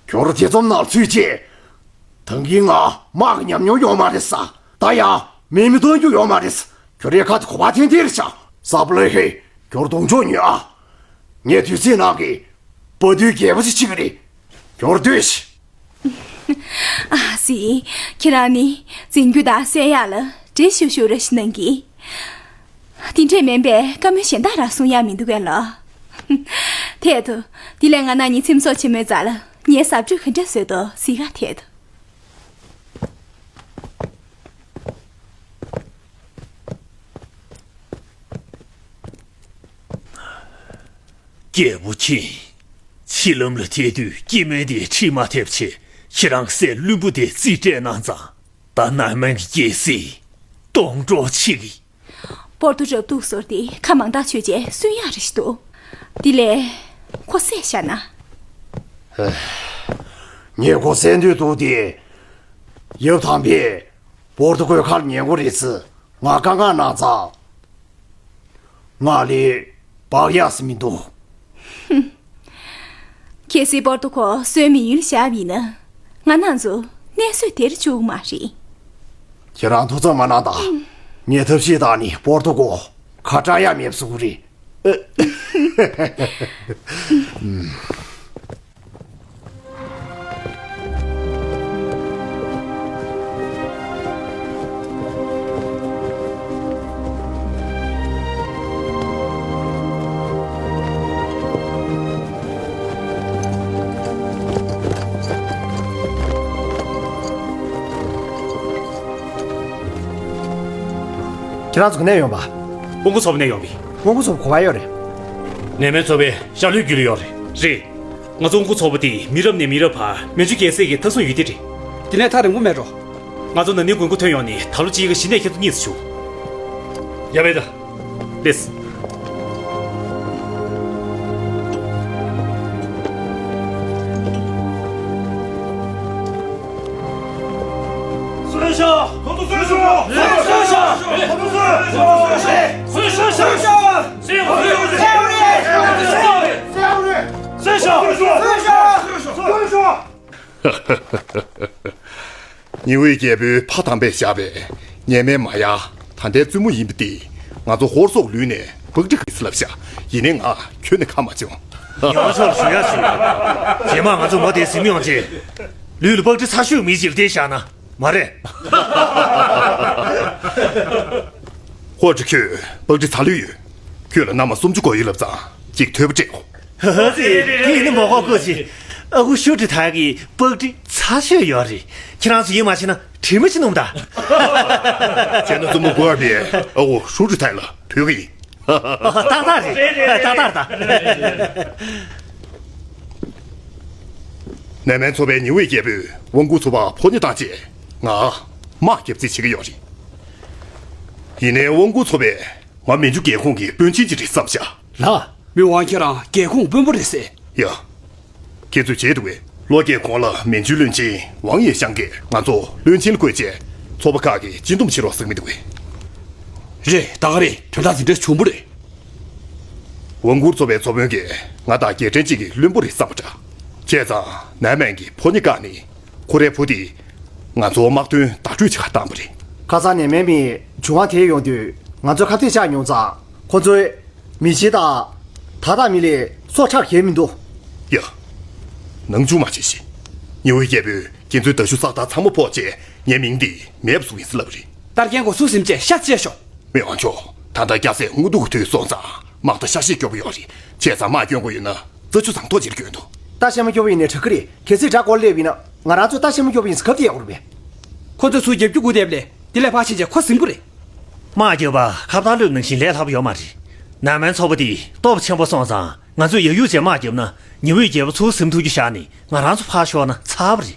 ཁྱོད་རང་དེ་ཚོ་ནང་ཚུད་རྗེས། ད་གིན་ང་དམག་གི་ཉམས་མྱོང་ཡོད་མ་རེད་ས། ད་ཡང་མི་མི་སྟོན་རྒྱུ་ཡོད་མ་རེད་ས། ཁྱོད་རའི་ཁ་དེ་གོ་བ་འཐེན་འཐེན་རེད་ཤག་ས་པ་ལོས་ཧེ། ཁྱོད་གདོང་ཕྱོགས་ཉོས་ཨ། ངས་དུས་ཚོད་ནང་གི་བ་དུས་རྒྱལ་པོ་ཞིག་ཆགས་ཀྱི་རེད། ཁྱོད་སྡོད་ཤིག་ཨ་ཙི། ཁྱེད་རང་ནི་འཛིན་རྒྱུ་དང་བསད་ཡག་ལ་འདྲེ་ཤུ་ཤུ་ར་ཞིག་གནང་གི། དེ་འདྲས་མིན་པའི་བཀའ་མོལ་གཞན་དག་རང་གསུང་ཡག་མི་འདུག་གས་ལོ། འཐད་དོ། དེ་ལས་ང་ན་ནི་ཚེམ་སོགས་ཆེན་མོའི་རྩ་ལ་ངས་ཟབ་ཆོས་ག་འདྲས་བཟོས་དོ་གཟིགས་ག་འཐད་དོ། རྒྱལ་པོ་ཁྱེད། ཕྱི་ལམ་ལ་ཐད་དུས་སྐྱེ་དམན་དེ་ཁྲིད་མ་ཐེབས་ཆེད་ཁྱེད་རང་སྲས་བླུན་པོ་དེ་རྩིས་སྤྲད་གནང་ཙང་། ད་ནང་མན་གྱི་སྐྱེ་སྲིད་སྟོང་གྲོགས་ཆེ་གི། པོར་ཏོ་རབ་སྡུག་ཟོར་ཏེ་ཁ་མང་དག་ཆོད་ཅེས་གསུང་ཡག་རེ་ཞིག་འདུག་དེ་ལས་ཁོ་བསད་བཞག་ན། ངས་ཁོ་བསད་འདོད་འདུག་སྟེ། ཡབ་དམ་པས་པོར་ཏོ་ཁོའི་ཁར་ཉན་དགོས་རེད་ཟེར་ང་བཀའ་མངགས་གནང་ཙང་། ང་ལས་བག་ཡག་ཟེར་མི་འདུག་གལ་སྲིད་པོར་ཏོ་ཁོ་གསོན་མི་ཡུལ་བཞག་པ་ཡིན་ན། ང་རང་ཚོ་གནས་བཟོད་དེར་བཅུག་མ་རེད། ཁྱེད་རང་ཐུགས་འཚབ་མ་གནང་དང་། ངས་ཐབས་ཤེས་བཏང་ནས་པོར་ཏོ་ཁོ་ཁ་གྲག་ཡག་མེད་པ་བཟོ་གི་རེད། ཁྱེད་རང་ཚོ་ག་ནས་ཡོང་པ། དབང་སྐུ་ཚོགས་པ་ནས་ཡོང་པའི། དབང་སྐུ་ཚོགས་པ་ག་པར་ཡོད་རེད། ནད་སྨན་ཚོགས་པའི་ཤར་ལྷོའི་རྒྱུད་ལ་ཡོད་རེད། རེད། ང་ཚོ་དབང་སྐུ་ཚོགས་པ་དེ་མི་རབས་ནས་མི་རབས་བར་མན་ཇུ་རྒྱལ་སྲས་ཀྱི་མཐའ་སྲུང་ཡུལ་དེ་རེད། དེ་ནས་ཐག་རིང་པོ་མེད་འགྲོ། ང་ཚོ་ན་ནིང་དགོས་མཁོ་ཐོན་ཡོང་ནས་ད་ལོ་གཅིག་གི་གཞི་ནས་ཁྱེད་ཚོ་གཉིས་སུ་བྱུང་། ཡ་བེ་ད། ལེས། གསོན་ཤོག་ཁོ་ཚོ་གསོན་ཤོག་གསོན་ཤོག་ཁོ་ཚོ་གསོན་ཤོག་ཉི་འོད་རྒྱལ་པོའི་ཕ་དམ་པས་བཞག་པའི་ཉེས་མེད་མ་ཡ་ད་ལྟའི་བཙུན་མོ་ཡིན་པ་འདི་ང་ཚོ་ཧོར་སོག་ལུས་ནས་པགས་ཏྲི་ཁ་ཟེར་ལབ་ཤག་ཡིན་ནའི་ང་ཁྱོན་ནས་ཁ་མ་བྱུང་། ཡང་ཆོག་ཞུ་ཡ་ཞུ། རྗེས་མ་ང་ཚོ་མོ་དེ་ཟིན་ཡོང་རྗེས་ལུས་ལ་པགས་ཏྲི་ཚ་ཤོས་མི་ཞིག་ལ་བསྡད་བཞག་ན། མ་རེད། ཧོར་གྱི་ཁྱོད་པགས་ཏྲི་ཚ་ལོས་ཡོད། ཁྱོད་ལ་མནའ་མ་སུམ་ཅུ་དགོས་ཡོད་ལབ་ཙང་གཅིག་ཐོས་པ་སྤྲད་གོ། ཧ་ཧ་ཙི། དེ་ཡིན་ན་མ་ཧོ་ཀོ་ཅི། ཨ་ཁུ་ཤུ་ཀྲི་ཐའི་གི་པགས་ཏྲི་ཚ་ཤོས་ཡོད་རེད། ཁྱེད་རང་ཚོ་ཡིད་མ་ཆེས་ན་དྲི་མ་ཅིག་སྣོམ་དང་། བྱས་ན་བཙུན་མོ་གོ་བར་པས་ཨ་ཁུ་ཤུ་ཀྲི་ཐའི་ལ་ཐོས་གི་ཡིན། ཏག་ཏག་རེད། ཏག་ཏག་རེད། ནས་མན་ཚོ་པའི་ཉི་འོད་རྒྱལ་པོས་དབང་སྐུར་ཚོ་པ་ཕོ་ཉ་བཏང་རྗེས་ང་དམག་རྒྱབ་རྩིས་བྱེད་ཀྱི་ཡོད་རེད། ཡིན་ནའི་དབང་སྐུར་ཚོ་པས་ང་མན་ཇུ་རྒྱལ་ཁོངས་ཀྱི་དཔོན་ཆེན་ཅིག་རེད་བསམ་བཞག་ལགས། མི་དབང་ཁྱེད་རང་རྒྱལ་ཁོངས་དཔོན་པོ་རེད་ཟེར། ཡ། ཁྱེད་ཚོས་བརྗེད་འདུག་གས། ལོ་རྒྱས་གོང་ལ་མན་ཇུའི་བློན་ཆེན་ཝང་ཡེ་ཤང་གིས་ང་ཚོ་བློན་ཆེན་ལ་བསྐོས་རྗེས་ཚོ་པ་ཁག་གིས་སྤྱི་འདོམས་བྱེད་རོགས་ཟེར་གྱི་མི་འདུག་གས། རེད། ད་ག་རེད། དོན་དག་འདི་འདྲ་བྱུང་བ་རེད། དབང་སྐུར་ཚོ་པའི་ཚོ་དཔོན་གྱིས་ང་དང་རྒྱལ་ཕྲན་གཅིག་གི་བློན་པོ་རེད་བསམ་པ་འདྲ། བྱས་ཙང་ནན་མན་གྱིས་ཕོ་ཉ་བཀག་ནས་ཁོ་རའི་བུ་དེ་ང་ཚོ་དམག་དོན་བརྡ་སྤྲོད་བྱེད་གར་བཏང་བ་རེད། ཁ་སང་ནན་མན་མི་ཇུ་ཝང་དེ་ཡོང་དུས་ང་ཚོ་ཁ་གཏད་བཅག་མྱོང་ཙང་ཁོ་ཚོས་མི་ཤི་དང་ད་ལྟ་མི་ལས་སྲོག་ཆགས་གས་མི་འདུག་ཡ། ནང་ཆུང་མ་བྱེད་ཤིག་ཉི་འོད་རྒྱལ་པོས་ཁྱེད་ཚོའི་མདའ་གཞུ་སག་ཐག་ཚང་མ་ཕོག་རྗེས་ངའི་མིང་འདི་མེད་པ་བཟོ་གི་ཡིན་ཟེར་ལབ་པ་རེད། ལྟ་རྒན་གོ་སུ་སེམས་ཅན་ཤ་བཅད་ཤོག་མི་དབང་མཆོག་ད་ལྟ་སྐྱ་སེར་དངུལ་གཏུག་གི་དུས་སོང་ཙང་དམག་དང་ཤ་ཤེད་སྐྱོ་པོ་ཡོད་རེད། བྱས་ཙང་དམག་སྐྱོན་དགོས་ཡོད་ན་རྩྭ་ཆུ་ཟངས་མདོག་ཅིག་སྐྱོན་འདུག་རྟ་ཤ་མ་སྐྱོ་པོ་ཡིན་ནའི་དྲག་གི་རེད། གལ་སྲིད་དགྲ་སྐོར་སླེབས་ཡིན་ན་ང་རང་ཚོ་རྟ་ཤ་མ་སྐྱོ་པོ་ཡིན་ཟེར་གབ་དེ་ཡག་པོ་རེད་པས། ཁོ་ཚོས་ཚུར་རྒྱབ་རྒྱུ་སྒུག་བསྡད་པ་ལས་དེ་ལས་ཕར་ཕྱིན་རྗེས་ཁོ་ཟིན་པོ་རེད། དམག་རྒྱབ་པ་ཁ་བརྡ་གློད་ནང་བཞིན་ལས་སླ་པོ་ཡོད་མ་རེད། ནན་མན་ཚོ་པ་དེ་སྟོབས་ཆེན་པོ་སོང་ཙང་ང་ཚོས་ཡར་རྒྱུག་བྱས་དམག་རྒྱབ་ན་ཉི་འོད་རྒྱལ་པོ་ཚུར་ཟིན་ཐུབ་རྒྱུ་བཞག་ནས་ང་རང་ཚོ་ཕར་ཤོར་ན་ཚར་བ་རེད།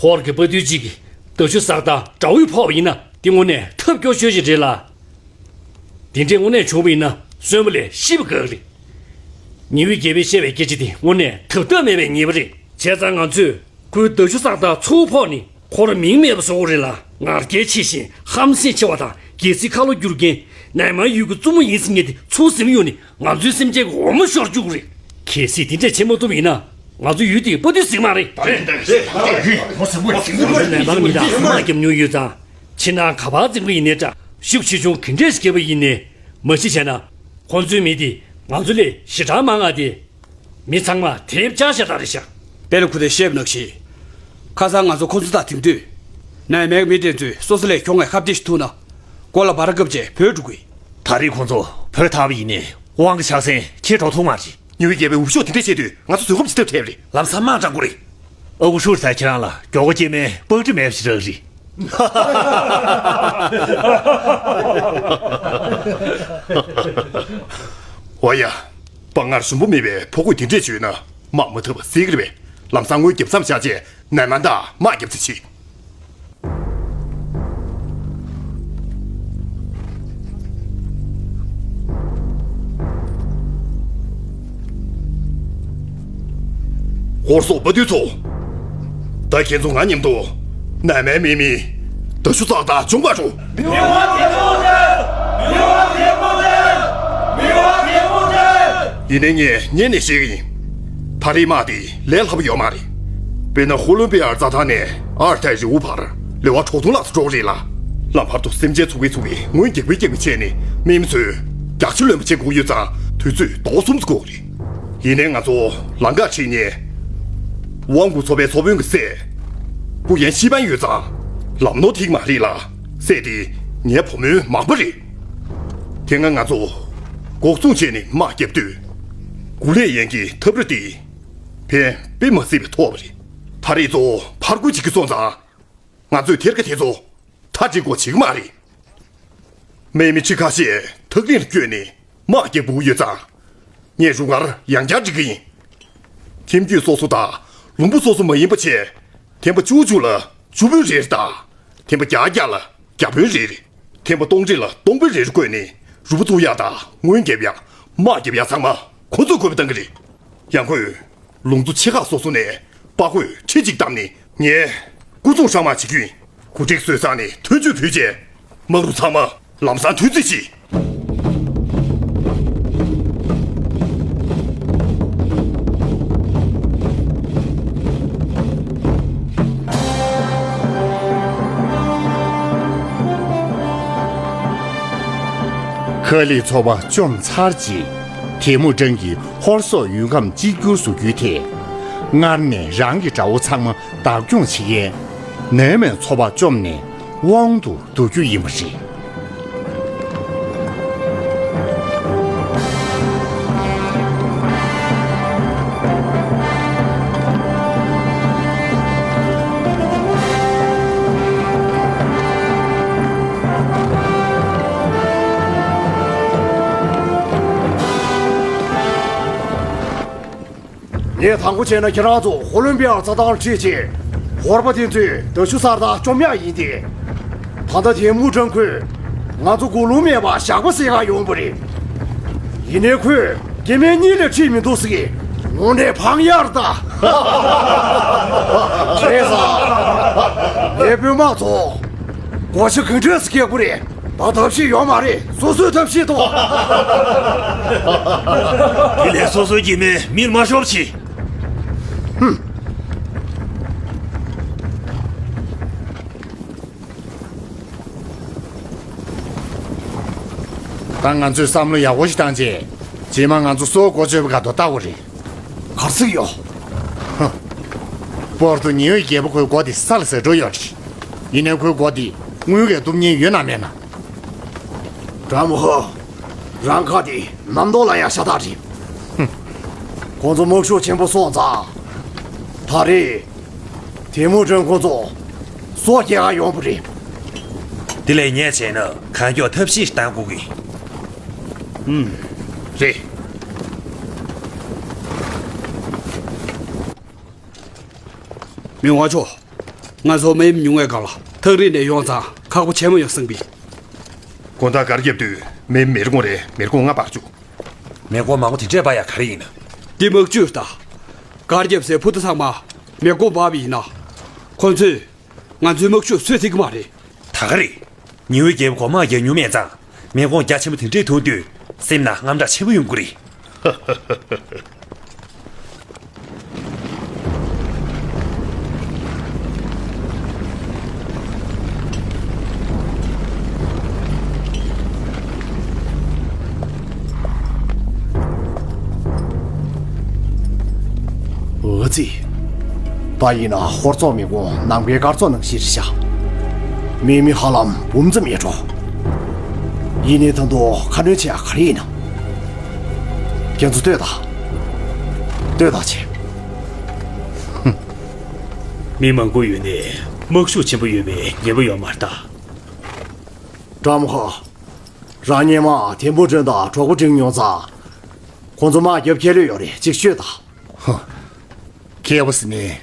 ཧོར་གྱི་དཔའ་རྟུལ་གཅིག་གིས་མདའ་གཞུ་སག་ཐག་དགྲ་བོས་ཕོག་པ་ཡིན་ན་དེ་དངོས་གནས་ཐབས་སྐྱོ་ཤོས་ཤིག་རེད་ལ། དེ་འདྲས་དངོས་གནས་བྱུང་བ་ཡིན་ན་གསོན་པོ་ལས་ཤི་བ་དགའ་གི་རེད། ཉི་འོད་རྒྱལ་པོས་བཤད་པའི་སྐད་ཆ་དེ་དངོས་གནས་ཐབས་ཐབས་མེད་པའི་ཉེས་པ་རེད། བྱས་ཙང་ང་ཚོས་ཁོའི་མདའ་གཞུ་སག་ཐག་ཚུར་ཕོག་ནས་ཁོར་མིང་མེད་པ་བཟོ་དགོས་རེད་ལ། ང་རྒྱལ་ཆེ་ཞིང་ཧམ་སེམས་ཆེ་བ་དང་རྒྱལ་སྲིད་ཁ་ལོ་བསྒྱུར་མཁན་ནན་མན་ཡུལ་གྱི་བཙུན་མོ་ཡིན་ཟེར་མཁན་དེ་ཚུར་ཟིན་ཡོང་ནས་ང་ཚོའི་སེམས་ཅན་གྱི་འོ་མ་ཤོར་བཅུག་གི་རེད། གལ་སྲིད་དེ་འདྲས་བྱེད་མ་ཐུབ་པ་ཡིན་ན་ང་ཚོ་ཡུལ་དེའི་དཔའ་རྟུལ་ཟིན་མ་རེད། ད་རེད་ད་རེད་ད་རེད། ཧོར་ཟིན་པོ་ཟིན་པོ་ནན་མན་མི་དང་དམག་རྒྱབ་མྱོང་ཡོད་ཙང་། ཕྱི་ནང་ག་པར་འཛིང་པ་ཡིན་ནའི་འདྲ། ཤུགས་ཆེ་ཆུང་ག་འདྲས་ཤིག་བརྒྱབ་པ་ཡིན་ནའི། མ་གཞི་བྱས་ན། ཁོང་ཚོའི་མི་དེ་ང་ཚོ་ལས་ཞེ་དྲག་མང་ང་སྟེ། མི་ཚང་མ་དེབ་ཆག་ཤ་སྟག་རེད་ཤག་དཔེ་ལ་ཁུ་དེ་བཤད་པ་ནང་བཞིན། ཁ་སང་ང་ཚོ་ཁོ་ཚོ་དང་འཐེན་དུས། ནན་མན་གྱི་མི་དེ་ཚོས་སོ་སོ་ལས་གྱོང་ངའི་ཁ་གཏད་ཞིག་ཐུག་ན། མགོ་ལ་འབར་བཀབ་བྱས་བྲོས་འགྲོ་གི། ད་རེས་ཁོང་ཚོ་བྲོས་ཐར་བ་ཡིན་ནའི་དབང་གི་ཕྱག་སེན་ཁྱེར་འགྲོ་ཐུབ་མ་རེད། ཉི་འོད་རྒྱལ་པོས་འུབ་ཤོག་དེ་འདྲས་བཤད་དུས་ང་ཚོ་བཟོད་སྒོམ་བྱེད་ཐབས་བྲལ་བ་རེད། ལམ་སང་དམག་དྲག་པོ་རེད། ཨ་ཁུ་ཧྲུའུ་ཐའི་ཁྱེད་རང་ལ་མགྱོགས་པོ་སྐྱེས་མའི་པགས་ཏྲི་མེད་པ་ཞིག་རག་རེད། འོ་ཡ། དཔའ་ངར་ཞུམ་པོ་མེད་པའི་ཕོ་རྒོད་དེ་འདྲས་བྱོས་ན་དམག་མ་ཐུབ་པ་ཟེར་གི་རེད་པས། ལམ་སང་དངུལ་རྒྱབ་མཚམས་བཞག་རྗེས་ནན་མན་དང་དམག་རྒྱབ་རྩིས་བྱེད། ཧོར་སོག་དཔའ་རྟུལ་ཚོ། ད་ཁྱེད་ཚོ་ང་མཉམ་དུ་ནན་མན་མི་མི་མདའ་གཞུ་སག་ཐག་སྦྱོང་བར་འགྲོ། མི་དབང་རྒྱལ་པོ་མཁྱེན། མི་དབང་རྒྱལ་པོ་མཁྱེན། མི་དབང་རྒྱལ་པོ་མཁྱེན། ཡིན་ནའི་ངས་སྔོན་ནས་བཤད་ཀྱི་ཡིན། ད་རེས་དམག་འདི་ལས་སླ་པོ་ཡོད་མ་རེད། དཔེར་ན་ཧུ་ལུན་པེ་ཨར་རྩྭ་ཐང་ནས་ཨར་ཐའི་རི་བོ་བར་ལེ་དབར་དྲུག་སྟོང་ལྷག་ཙམ་འགྲོ་གི་རེད་ལ། ལམ་བར་དུ་སེམས་ཅན་ཚུགས་ཀྱི་ཚུགས་ཀྱི་རྔོན་རྒྱག་པའི་རྒྱག་པའི་བྱས་ནས་དམག་མི་ཚོས་རྒྱགས་ཕྱེ་ལོན་པ་བྱེད་དགོས་ཡོད་ཙང་དུས་ཚོད་ཟླ་བ་གསུམ་ཙམ་འགོར་གི་རེད། ཡིན་ནའི་ང་ཚོ་ལམ་ཁ་ཁྲིད་ནས་དབང་སྐུར་ཚོ་པའི་ཚོ་དཔོན་གྱི་སྲས་སྐུ་ཡན་ཤི་པན་ཡོད་ཙང་ལམ་ནོར་ཐིག་མ་རེད་ལ། སྲས་དེ་ངའི་བུ་མོའི་མག་པ་རེད། དེ་སྔ་ང་ཚོ་འགོག་སྲུང་བྱས་ནས་དམག་བརྒྱབ་དུས་གུ་ལེ་ཡན་གྱི་འཐབ་ར་དེ་ཕན་དཔེ་མ་སྲིད་པའི་ཐོགས་པ་རེད། ད་རེས་ཚོ་ཕར་རྒོལ་བྱེད་ཀྱི་སོང་ཙང་། ང་ཚོས་ཐེར་ཀ་དེ་ཚོ་མཐའ་འཇིག་སྐོར་བྱེད་ཀྱི་མ་རེད། དམག་མི་ཁྲི་ཁ་ཤས་ཐག་རིང་ལ་བསྐྱོད་ནས་དམག་རྒྱག་དགོས་ཀྱི་ཡོད་ཙང་། ངས་རུ་སྒར་ཡང་བསྐྱར་སྒྲིག་གི་ཡིན། ཁྱིམ་རྒྱུད་སོ་སོ་དང་ལུང་པ་སོ་སོ་མ་ཡིན་པ་བྱས། ཐེམ་པ་བཅུ་གཅིག་ལ་ཆུ་དཔོན་རེ་རེ་དང་། ཐེམ་པ་བརྒྱད་བརྒྱ་ལ་བརྒྱ་དཔོན་རེ་རེ། ཐེམ་པ་སྟོང་ཁྲི་ལ་སྟོང་དཔོན་རེ་རེ་བསྐོས་ནས་རུ་སྦལ་བཙུགས་ཡག་དང་རྔོན་རྒྱབ་ཡག་དམག་རྒྱབ་ཡག་ཚང་མ་ཁོ་ཚོས་བཀོད་པ་བཏང་གི་རེད། ཡང་ཁོས། ལུང་ཚོ་ཆེ་ཁག་སོ་སོ་ནས་དཔའ་རྒོད་ཁྲི་གཅིག་བདམས་ནས་ངས་སྐུ་སྲུང་ཧྲང་མ་བྱེད་རྒྱུ་ཡིན། གོ་སྒྲིག་བཟོས་ཚར་ནས་ཐོན་སྐྱོད་ཕུལ་རྗེས། དམག་རུ་ཚང་མ་ལམ་སང་ཐོན་རྩིས་བྱེད། ཀ་ལིས་ཚོ་པ་བཅོམ་ཚར་རྗེས། ཐེ་མུ་ཀྲན་གྱིས་ཧོར་སོག་ཡུལ་ཁམས་གཅིག་གྱུར་བཟོ་རྒྱུའི་ཐད། སྔར་ནས་རང་གི་དགྲ་བོ་ཚང་མ་བདག་སྐྱོང་བྱེད་མཁན། ནེ་མའི་ཚོ་པ་བཅོམ་ནས་དབང་དུ་བསྡུ་རྒྱུ་ཡིན་པ་རེད། ངས་དང་པོ་བྱས་ན་ཁྱེད་རང་ཚོ་ཧོ་ལོན་པི་ཡར་རྩྭ་ཐང་ཁྲིད་ཅིང་། ཧོར་པ་དེ་ཚོས་མདའ་གཞུ་སར་དང་བཅོམ་ཡག་ཡིན་ཏེ། ད་ལྟ་དེ་མུ་ཀྲན་ཁོས་ང་ཚོ་མགོ་རླུང་མེད་པ་ཞག་པ་ཟེར་ག་ཡོང་བ་རེད། ཡིན་ནའི་ཁོས་སྐྱེ་དམན་གཉིས་ལས་ཁྲིད་མི་འདུག་ཟེར་གི། དངོས་གནས་ཕངས་ཡག་རེད་ད། བྱས་ཙང་། ངའི་དཔོན་དམག་ཚོ། སྒོ་ཕྱི་གང་འདྲས་སུ་སྐྱེལ་དགོས་རེད། ད་ཐབས་ཤེས་ཡོད་མ་རེད། སོ་སོའི་ཐབས་ཤེས་ཐོག་དེ་ལས་སོ་སོའི་སྐྱེ་དམན་མིར་མ་ཤོར་ཅིག་ད་ང་ཚོས་བསམ་བློ་ཡག་པོ་ཞིག་བཏང་རྗེས། རྗེས་མ་ང་ཚོ་སོག་སྒོ་ཕྱི་བའི་སྐབས་དུ་ལྟ་དགོས་རེད། གར་སོང་ཡོད། ཧ། པོར་ཏུ་ཉི་འོད་རྒྱལ་པོ་ཁོའི་སྒོ་དེ་ས་ལ་ཟག་འགྲོ་ཡོད་རེད། ཡིན་ནའི་ཁོའི་སྒོ་དེ་དངུལ་གྱིས་གཏུབ་མཁན་ཡོད་ན་མེད་ན། ཀྲ་མོ་ཧོ། རང་ཁ་དེ་གནམ་ཐོག་ལ་ཡང་ཤ་སྟག་རེད། ཧུམ། ཁོང་ཚོ་དམག་ཤུགས་ཆེན་པོ་སོང་ཙང་། ད་རེས། དེ་མུ་ཀྲན་ཁོང་ཚོ་སོག་སྐྱེལ་ག་ཡོང་བ་རེད། དེ་ལས་ངས་བྱས་ན་གང་མགྱོགས་ཐབས་ཤེས་ཤིག་བཏང་དགོས་ཀྱི། ཨུམ། རེད། མི་དབང་མཆོག་ང་ཚོ་མི་ཉུང་བའི་སྒང་ལ་ཐག་རིང་ནས་ཡོང་ཙང་ཁག་པོ་ཆེན་མོ་ཡོང་སྲིད་པས། དགོང་དག་སྒར་བརྒྱབ་དུས་མི་མི་རེ་ངོ་རེ་མི་རེ་ངོ་ལྔ་འབག་བཅུག་མི་རེ་ངོ་མང་པོ་དེ་འདྲས་འབག་ཡ་ག་རེ་ཡིན། འདི་དམག་ཇུས་ད། སྒར་བརྒྱབ་སའི་ཕུ་ཐུ་ཚང་མ་མི་རེ་ངོ་འབག་པ་ཡིན་ན། ཁོ་ཚོས་ང་ཚོའི་དམག་ཤུགས་གསོད་ཐུབ་ཀྱི་མ་རེད། ད་ག་རེད། ཉི་འོད་རྒྱལ་པོ་གོང་མ་རྒྱག་མྱོང་མེད་ཙང་། མི་རེ་ངོ་རྒྱ་ཆེན་པོ་དེ་འདྲས་ཐུག་དུས་སེམས་ནང་དངངས་སྐྲག་ཆེན་པོ་ཡོང་གི་རེད། འོ་ཙི། ད་ཡིན་ན་ཧོར་ཚོགས་མི་ཁོང་ནང་པའི་སྒར་ཚོགས་ནང་བཞིན་རེད་ཤག་མི་མི་ཧ་ལམ་འབུམ་ཙམ་ཡོད་འགྲོ། ཡིན་ནའི་ད་དུང་ཁ་སྣོན་བྱེད་ཡ་ག་རེ་ཡིན་ན། ཁྱེད་ཚོ་ལྟོས་དང་། ལྟོས་དང་བྱེད། མི་མང་པོ་ཡོད་ནའི་དམག་ཤུགས་ཆེན་པོ་ཡོད་པའི་ངེས་པ་ཡོད་མ་རེད་ད། ཀྲམ་ཧོ། རང་སྔོན་མ་དེ་མུ་ཀྲན་དང་གྲོགས་པོ་འགྲིག་མྱོང་ཙང་། ཁོང་ཚོ་དམག་རྒྱབ་ཁྱེར་ལོས་ཡོད་རེད་ཅིག་ཤོད་དང་། ཧོ། མཁས་པ་ཟེར་ནས།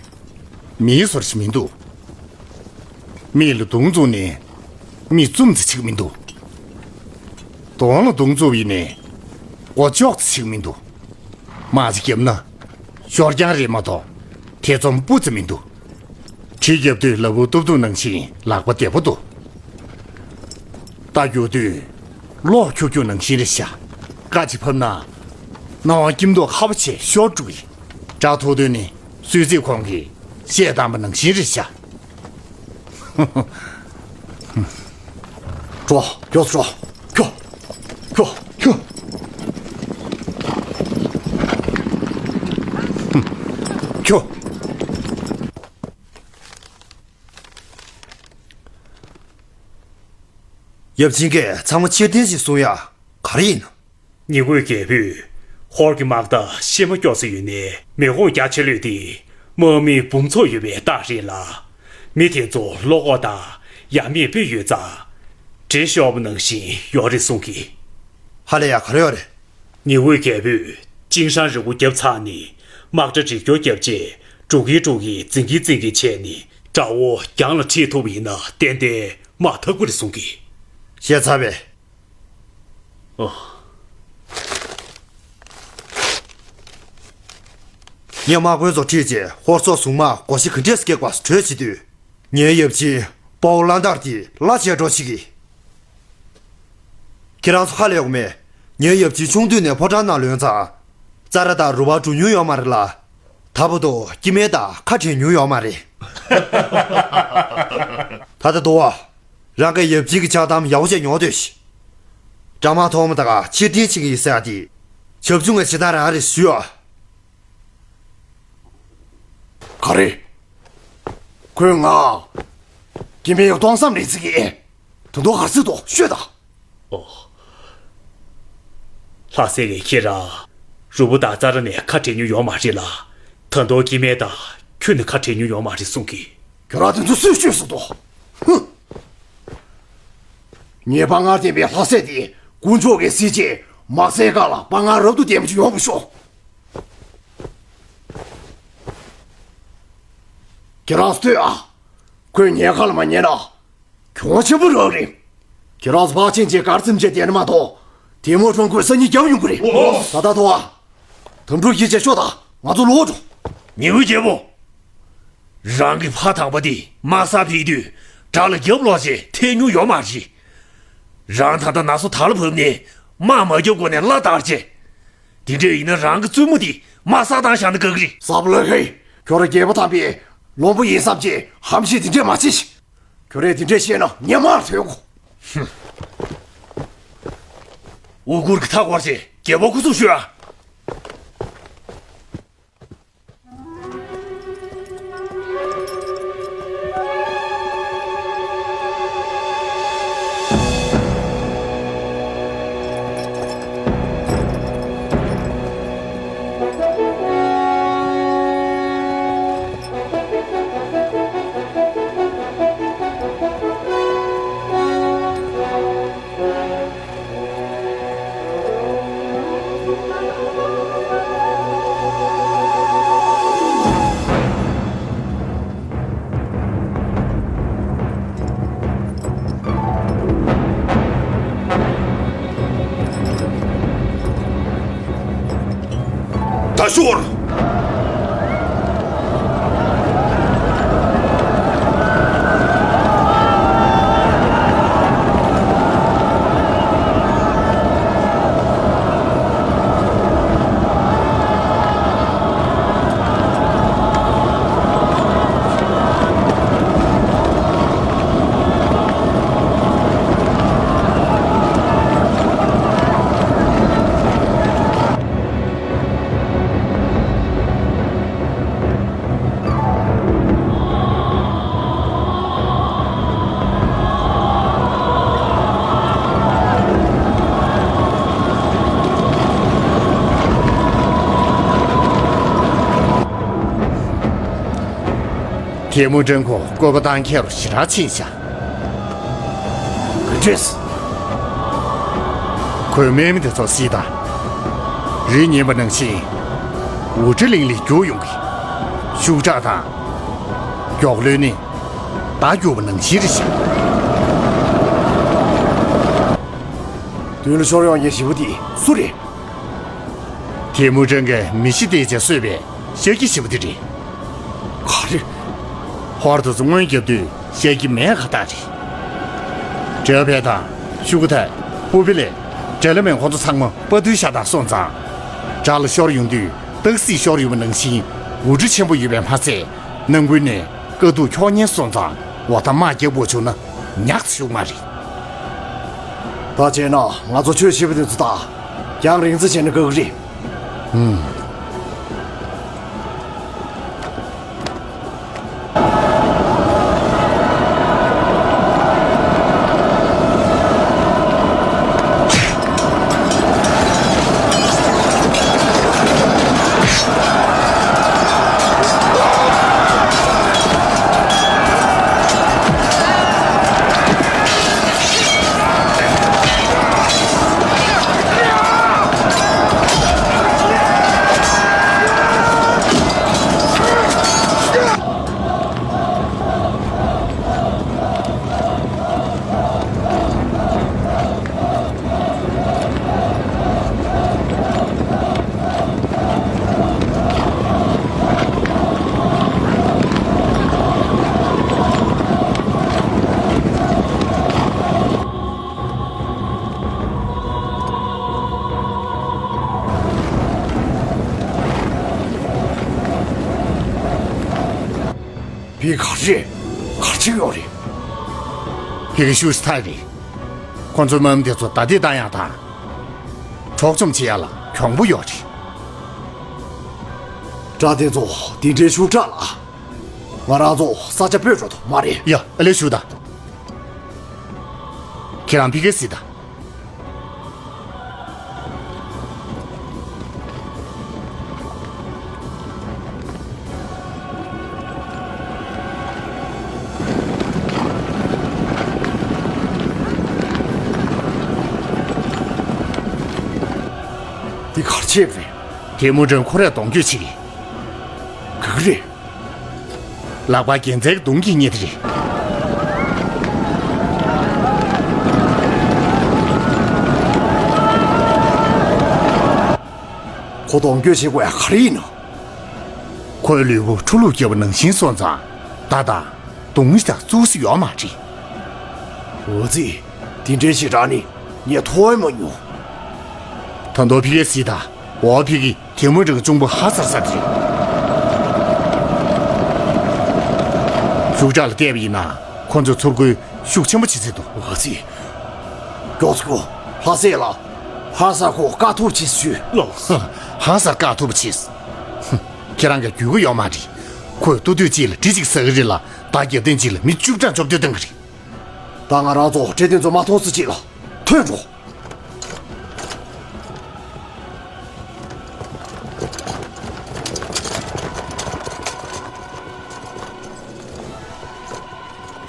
མིའི་བཟོ་འདྲ་ཞིག་མི་འདུག་མིག་ལ་མདུང་བཙུགས་ནས། མིག་བཙུམ་ཙམ་ཅིག་མི་འདུག་གདོང་ལ་མདུང་བཙུགས་པ་ཡིན་ནའི། མགོ་ལྕོག་ཙམ་ཅིག་མི་འདུག་དམག་ཅིག་བརྒྱབ་ན། ཤོར་རྐྱང་རེད་མ་གཏོགས། ཐེ་ཚོམ་སྤུ་ཙམ་མི་འདུག་གྲི་རྒྱབ་དུས་ལ་ཕུག་གཏུབ་གཏུབ་ནང་བཞིན་ལག་པ་བདེ་པོ་འདུག་རྟ་རྒྱུག་དུས་གློག་འཁྱུག་འཁྱུག་ནང་བཞིན་རེད་ཤག་རྐང་གཅིག་ཕབ་ན། རྣ་བ་སྐྱིབས་མདོག་ཁ་པོ་བྱས་ཤོར་འགྲོ་གི་རེད། སྒྲ་ཐོས་དུས་ནི་གསོལ་ཚིགས་ཁོང་གིས་གཞས་བཏང་པ་ནང་བཞིན་རེད་ཤག་འགྲོ། མགྱོགས་སུ་འགྲོ། ཁྱོ། ཁྱོ། ཁྱོ། ཁྱོ། ཡབ་ཆེན་གྱིས་ཚང་མ་ཕྱིར་འཐེན་ཞིག་གསུང་ཡ་ག་རེ་ཡིན་ནམ། ཉི་འོད་རྒྱལ་པོས་ཧོར་གྱི་དམག་རྟ་ཤེལ་མ་སྐྱོར་ས་ཡོད་ནའི་མི་ཁོང་རྒྱ་ཆེ་ལོས་དེ་དམག་མི་འབུམ་ཚོགས་ཡོད་པའི་རྟགས་རེད་ལ། མི་དེ་ཚོ་བློ་ཁོག་དང་ཡ་མེད་དཔེ་ཡོད་ཙང་། འདྲེ་ཤོར་བ་ནང་བཞིན་ཡོད་རེད་གསུང་གི་ཧ་ལས་ཡ་ག་རེ་ཡོད་རེད། ཉི་འོད་རྒྱལ་པོས་ཅིན་ཧྲན་རི་བོ་བརྒྱབ་ཚར་ནས་དམག་གྲ་འགྲིག་སྐྱོར་བརྒྱབ་རྗེས་འགྲོ་གིན་འགྲོ་གིན་འཛིང་གིན་འཛིང་གིན་བྱས་ནས་དགྲ་བོ་རྒྱང་ལ་ཁྲིད་ཐུབ་པ་ཡིན་ན་ཏན་ཏན་དམག་འཐབ་ཀྱི་རེད་གསུང་གི་བཤད་ཚར་བས། ཨ། ངས་དམག་དཔོན་ཚོ་ཁྲིད་རྗེས་ཧོར་སོག་ཟུང་དམག་སྒོ་ཕྱི་ག་འདྲས་སུ་སྐྱེལ་དགོས་གྲོས་བྱེད་དུས། ངའི་ཡབ་ཆེན་པའོ་ལན་ཏར་གྱིས་གླ་བྱས་འགྲོ་ཞིག་གིས། ཁྱེད་རང་ཚོ་ཧ་ལས་ཡོད་མེད། ངའི་ཡབ་ཆེན་ཆུང་དུས་ནས་ཕོ་བྲང་ནང་ལོན་ཙང་། ཙ་ར་དང་རུ་བ་འགྲོ་མྱོང་ཡོད་མ་རེད་ལ། ད་བར་དུ་སྐྱེ་དམན་དང་ཁ་བྲལ་མྱོང་ཡོད་མ་རེད། ད་ལྟ་དུ་བ། རང་གི་ཡབ་ཆེན་གྱི་ཆགས་གཏམ་ཡག་པོ་བྱས་ཉོག་སྡོད་ཤིག་དགྲ་དམག་ཐོག་མ་དག་ཕྱིར་འཐེན་བྱེད་ཀྱི་ཡིན་ཟེར་ཡ་དེ། བྱབ་ཆུང་ངས་ཇི་ལྟར་རང་རེད་ཞུས་ཨ། ག་རེ། ཁོས་ང་། སྐྱེ་དམན་ཡང་གཏོང་བསམ་རེད་ཟེར་གི། དོན་དག་ག་རེ་ཟེར་འདུག་ཤོད་དང་། ཨོ། ལྷ་སྲས་ཀྱིས་ཁྱེད་རང་རུ་བོ་དང་ཙ་ར་ནས་ཁ་བྲལ་མྱོང་ཡོད་མ་རེད་ལ། ད་དུང་སྐྱེ་དམན་དང་ཁྱོད་ནས་ཁ་བྲལ་མྱོང་ཡོད་མ་རེད་གསུང་གི། ཁྱོད་རང་དེ་ཚོ་སུས་ཤོད་ཟེར་འདུག་ཧུམ། ངས་དཔའ་ངར་ལྡན་པའི་ལྷ་སྲས་དེ་དཀོན་མཆོག་གིས་གཟིགས་རྗེས་མ་བསད་ག་ལ་དཔའ་ངར་རབ་ཏུ་ལྡན་པ་ཅིག་ཡོང་བ་ཤོག་ཁྱེད་རང་ལྟོས་ཨ། ཁོས་ངའི་ཁ་ལ་མ་ཉན་ན། གྱོང་ཆེན་པོ་རག་རེད། ཁྱེད་རང་ཚོ་ཕར་ཕྱིན་རྗེས་གར་འཛེམ་བྱས་བསྡད་ན་མ་གཏོགས། དེ་མོ་ཁྲོམ་ཁོས་སང་ཉིན་རྒྱབ་ཡོང་གི་རེད། ཨོ། ད་ལྟ་ཐོ་ཨ། དམ་ཕྲུག་ཡིད་ཆེས་ཤོག་དང་ང་ཚོ་ལོག་འགྲོ། ཉི་འོད་རྒྱལ་པོ། རང་གི་ཕ་དམ་པ་དེ་དམག་སར་ཕེབས་དུས་དགྲ་ལ་རྒྱབ་ལོག་བྱས་ཐལ་མྱོང་ཡོད་མ་རེད། རང་ད་ལྟ་ན་སོ་དར་ལ་བབས་ནས་དམག་མ་རྒྱབ་གོང་ནས་བླ་དར་བྱས། དེ་འདྲ་ཡིན་ན་རང་གི་བཙུན་མོ་དེ་དམག་སར་བཏང་བཞག་ན་དགའ་གི་རེད། ས་བློ་ཧེ། ཁྱོད་རང་རྒྱལ་པོ་དམ་པའི་བློན་པོ་ཡིན་བསམ་གྱི་ཧམ་བཤད་དེ་འདྲས་མ་བྱེད་ཤིག་ཁྱོད་རས་དེ་འདྲས་བཤད་ན་ངས་མར་ཐོན་གོ། ཧུམ། དབུ་གུར་གྱི་མཐའ་བསྐོར་བྱས་རྒྱལ་པོ་སྐུ་སྲུང་ཞུ་ཨ། ད་ཤོར། ཐལ་མོ་སྦྲང་ཁོ་བཀོད་པ་བཏང་མཁན་རུ་ཞེ་དྲག་ཕྱིན་ཤག་ག་འདྲས། ཁོས་དམག་མི་དེ་ཚོ་གཟིགས་དང་། རི་ཉིལ་བ་ནང་བཞིན། འུར་སྒྲ་ལིང་ལིང་རྒྱུག་ཡོང་གི། ཤུགས་དྲག་དང་། མགྱོགས་ལོས་ནི། མདའ་རྒྱུག་པ་ནང་བཞིན་རེད་ཤག་མདུན་ལ་ཤོར་ཡོང་མཁན་ཞི་བ་དེ་སུ་རེད། ཐལ་མོ་སྦྲང་གིས་མི་ཤི་བསྡད་བྱས་གསོས་པའི་ཤཱཀྱ་ཞི་བ་དེ་རེད། ག་རེ། ཧོར་དུ་སྔོན་བརྒྱབ་དུས་ཤཱཀྱ་མེད་ཁ་ཐག་རེད། འགྲེལ་པ་དང་ཤུ་གུ་ཐའི་ཧུ་པི་ལེ་འབྲེ་ལ་མེད་ཁོང་ཚོ་ཚང་མ་དཔའ་རྟུལ་ཤ་སྟག་སོང་ཙང་། དགྲ་ལ་ཤོར་ཡོང་དུས་སྟག་གཟིག་ཤོར་ཡོང་བ་ནང་བཞིན་འུར་སྒྲ་ཆེན་པོ་ཡོད་པས་མ་ཚད་ནང་ཁུལ་ནས་དཀའ་སྡུག་འཁྱོག་ཉེན་སོང་ཙང་འོ་ད་དམག་རྒྱག་དགོས་བྱུང་ན་ཉག་ཚ་ཞུགས་མ་རེད། ད་བྱས་ན་ང་ཚོ་ཆོས་ཞི་བ་དེ་ཚོ་དང་རྒྱང་རིང་ཙམ་བྱས་ན་དགའ་གི་རེད། ཧུམ། བི་ག་རེད། ག་རེ་ཡོད་རེད། བི་ག་ཤུ་སི་ཐའི་རེད། ཁོ་ཚོའི་དམག་མི་དེ་ཚོ་ད་ལྟ་བཏང་ཡག་དང་། འཕྲོག་བཅོམ་བྱེད་ཡག་ལ་གྱོང་པོ་ཡོད་རེད། དྲག་དེ་ཚོ་དེ་འདྲའི་ཤུགས་དྲག་ལ། ང་རང་ཚོ་ས་ཆ་སྤོས་འགྲོ་ཐུབ་མ་རེད། ཡ། ཨ་ལས་ཞུ་དང་། ཁྱེད་རང་ཕ་གིར་གཟིགས་དང་། འདི་ག་རེ་བྱས་པ་རེད། ཐེ་མུ་ཀྲན་ཁོ་རས་གདོང་སྐྱོད་བྱེད་ཀྱི། ག་གི་རེད། ལག་པ་རྒྱལ་མཚན་གྱི་མདུང་གིས་རྙེད་དེ་རེད། ཁོ་གདོང་སྐྱོད་བྱེད་དགོས་ཡ་ག་རེ་ཡིན་ནམ། ཁོའི་ལུས་པོ་ཆུ་ལུད་བརྒྱབ་པ་ནང་བཞིན་སོང་ཙང་། ད་ལྟ་མདུང་ཞིག་དང་གཙུག་སྲི་ཡོད་མ་རེད། འོ་ཙི། དེ་འདྲའི་ཞེ་དྲག་ནི་ངས་མཐོང་ཡང་མ་མྱོང་། ད་དུང་ཕ་གིར་གཟིགས་དང་། འོ་ཕ་གི། ཐེ་མུ་ཀྲན་གྱི་གཅུང་པོ་ཧ་སར་ས་དེ་རེད། ཤུགས་དྲག་ལ་བལྟས་པ་ཡིན་ན། ཁོ་ཚོའི་ཚུར་རྒོལ་ཤུགས་ཆེན་པོ་བྱེད་སྲིད་འདུག་འོ་ཙི། མགྱོགས་སེ་ཁོ་ལྷ་སྲས་ལ། ཧ་སར་ཁོ་དཀའ་ཐུབ་བྱེད་ཤོག་ལགས་སོ། ཧ་སར་དཀའ་ཐུབ་བྱེད། ཧུམ། ཁྱེད་རང་གིས་རྒྱུས་ཀྱི་ཡོད་མ་རེད། ཁོས་ལྟོ་དུས་གཅིག་ལ་གྲི་གཅིག་ཟ་གི་རེད་ལ། ཟླ་བརྒྱད་སྟོང་གཅིག་ལ་མི་བཅུ་གྲངས་བཅོ་བརྒྱད་བཏང་གི་རེད། ད་ང་རང་ཚོ་འཕྲལ་དེ་ཚོ་མ་མཐོང་ས་ཅིག་ལ་ཐོན་འགྲོ།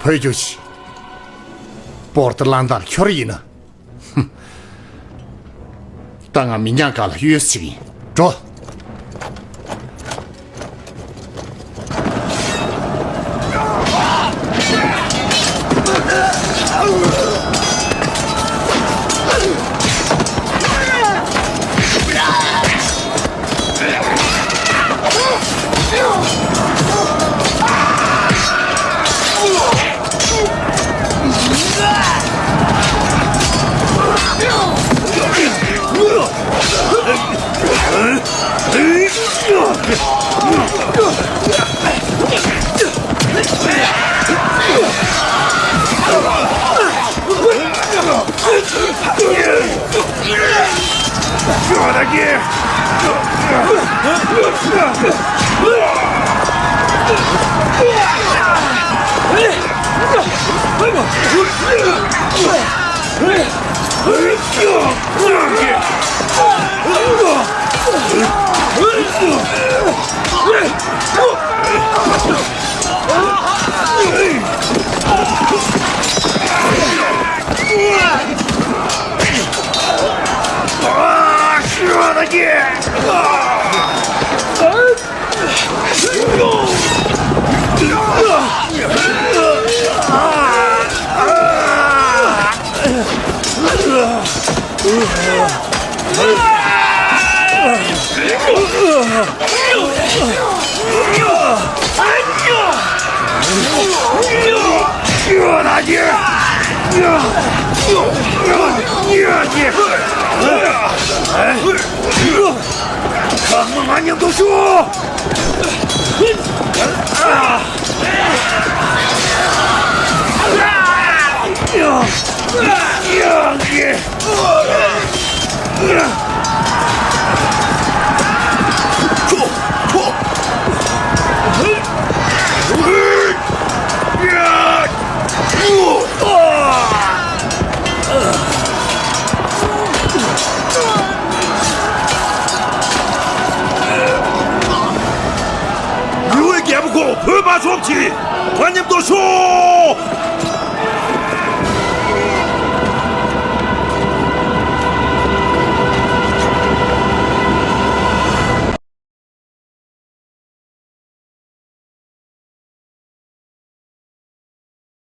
བོད་རྒྱུགས་ཤིག་པོར་ཏི་ལན་དར་ཁྱོད་ར་ཡིན་ན། ཧུམ། ད་ང་མི་ཉག་ག་ལ་གཡོལ་ཞིག་ཡིན། འགྲོ། ཁ་མ་ང་མཉམ་དུ་ཤོག་ཉི་འོད་རྒྱལ་པོ་ཁོ་བོད་དམག་ཤོག་གྱིས་ང་མཉམ་དུ་ཤོག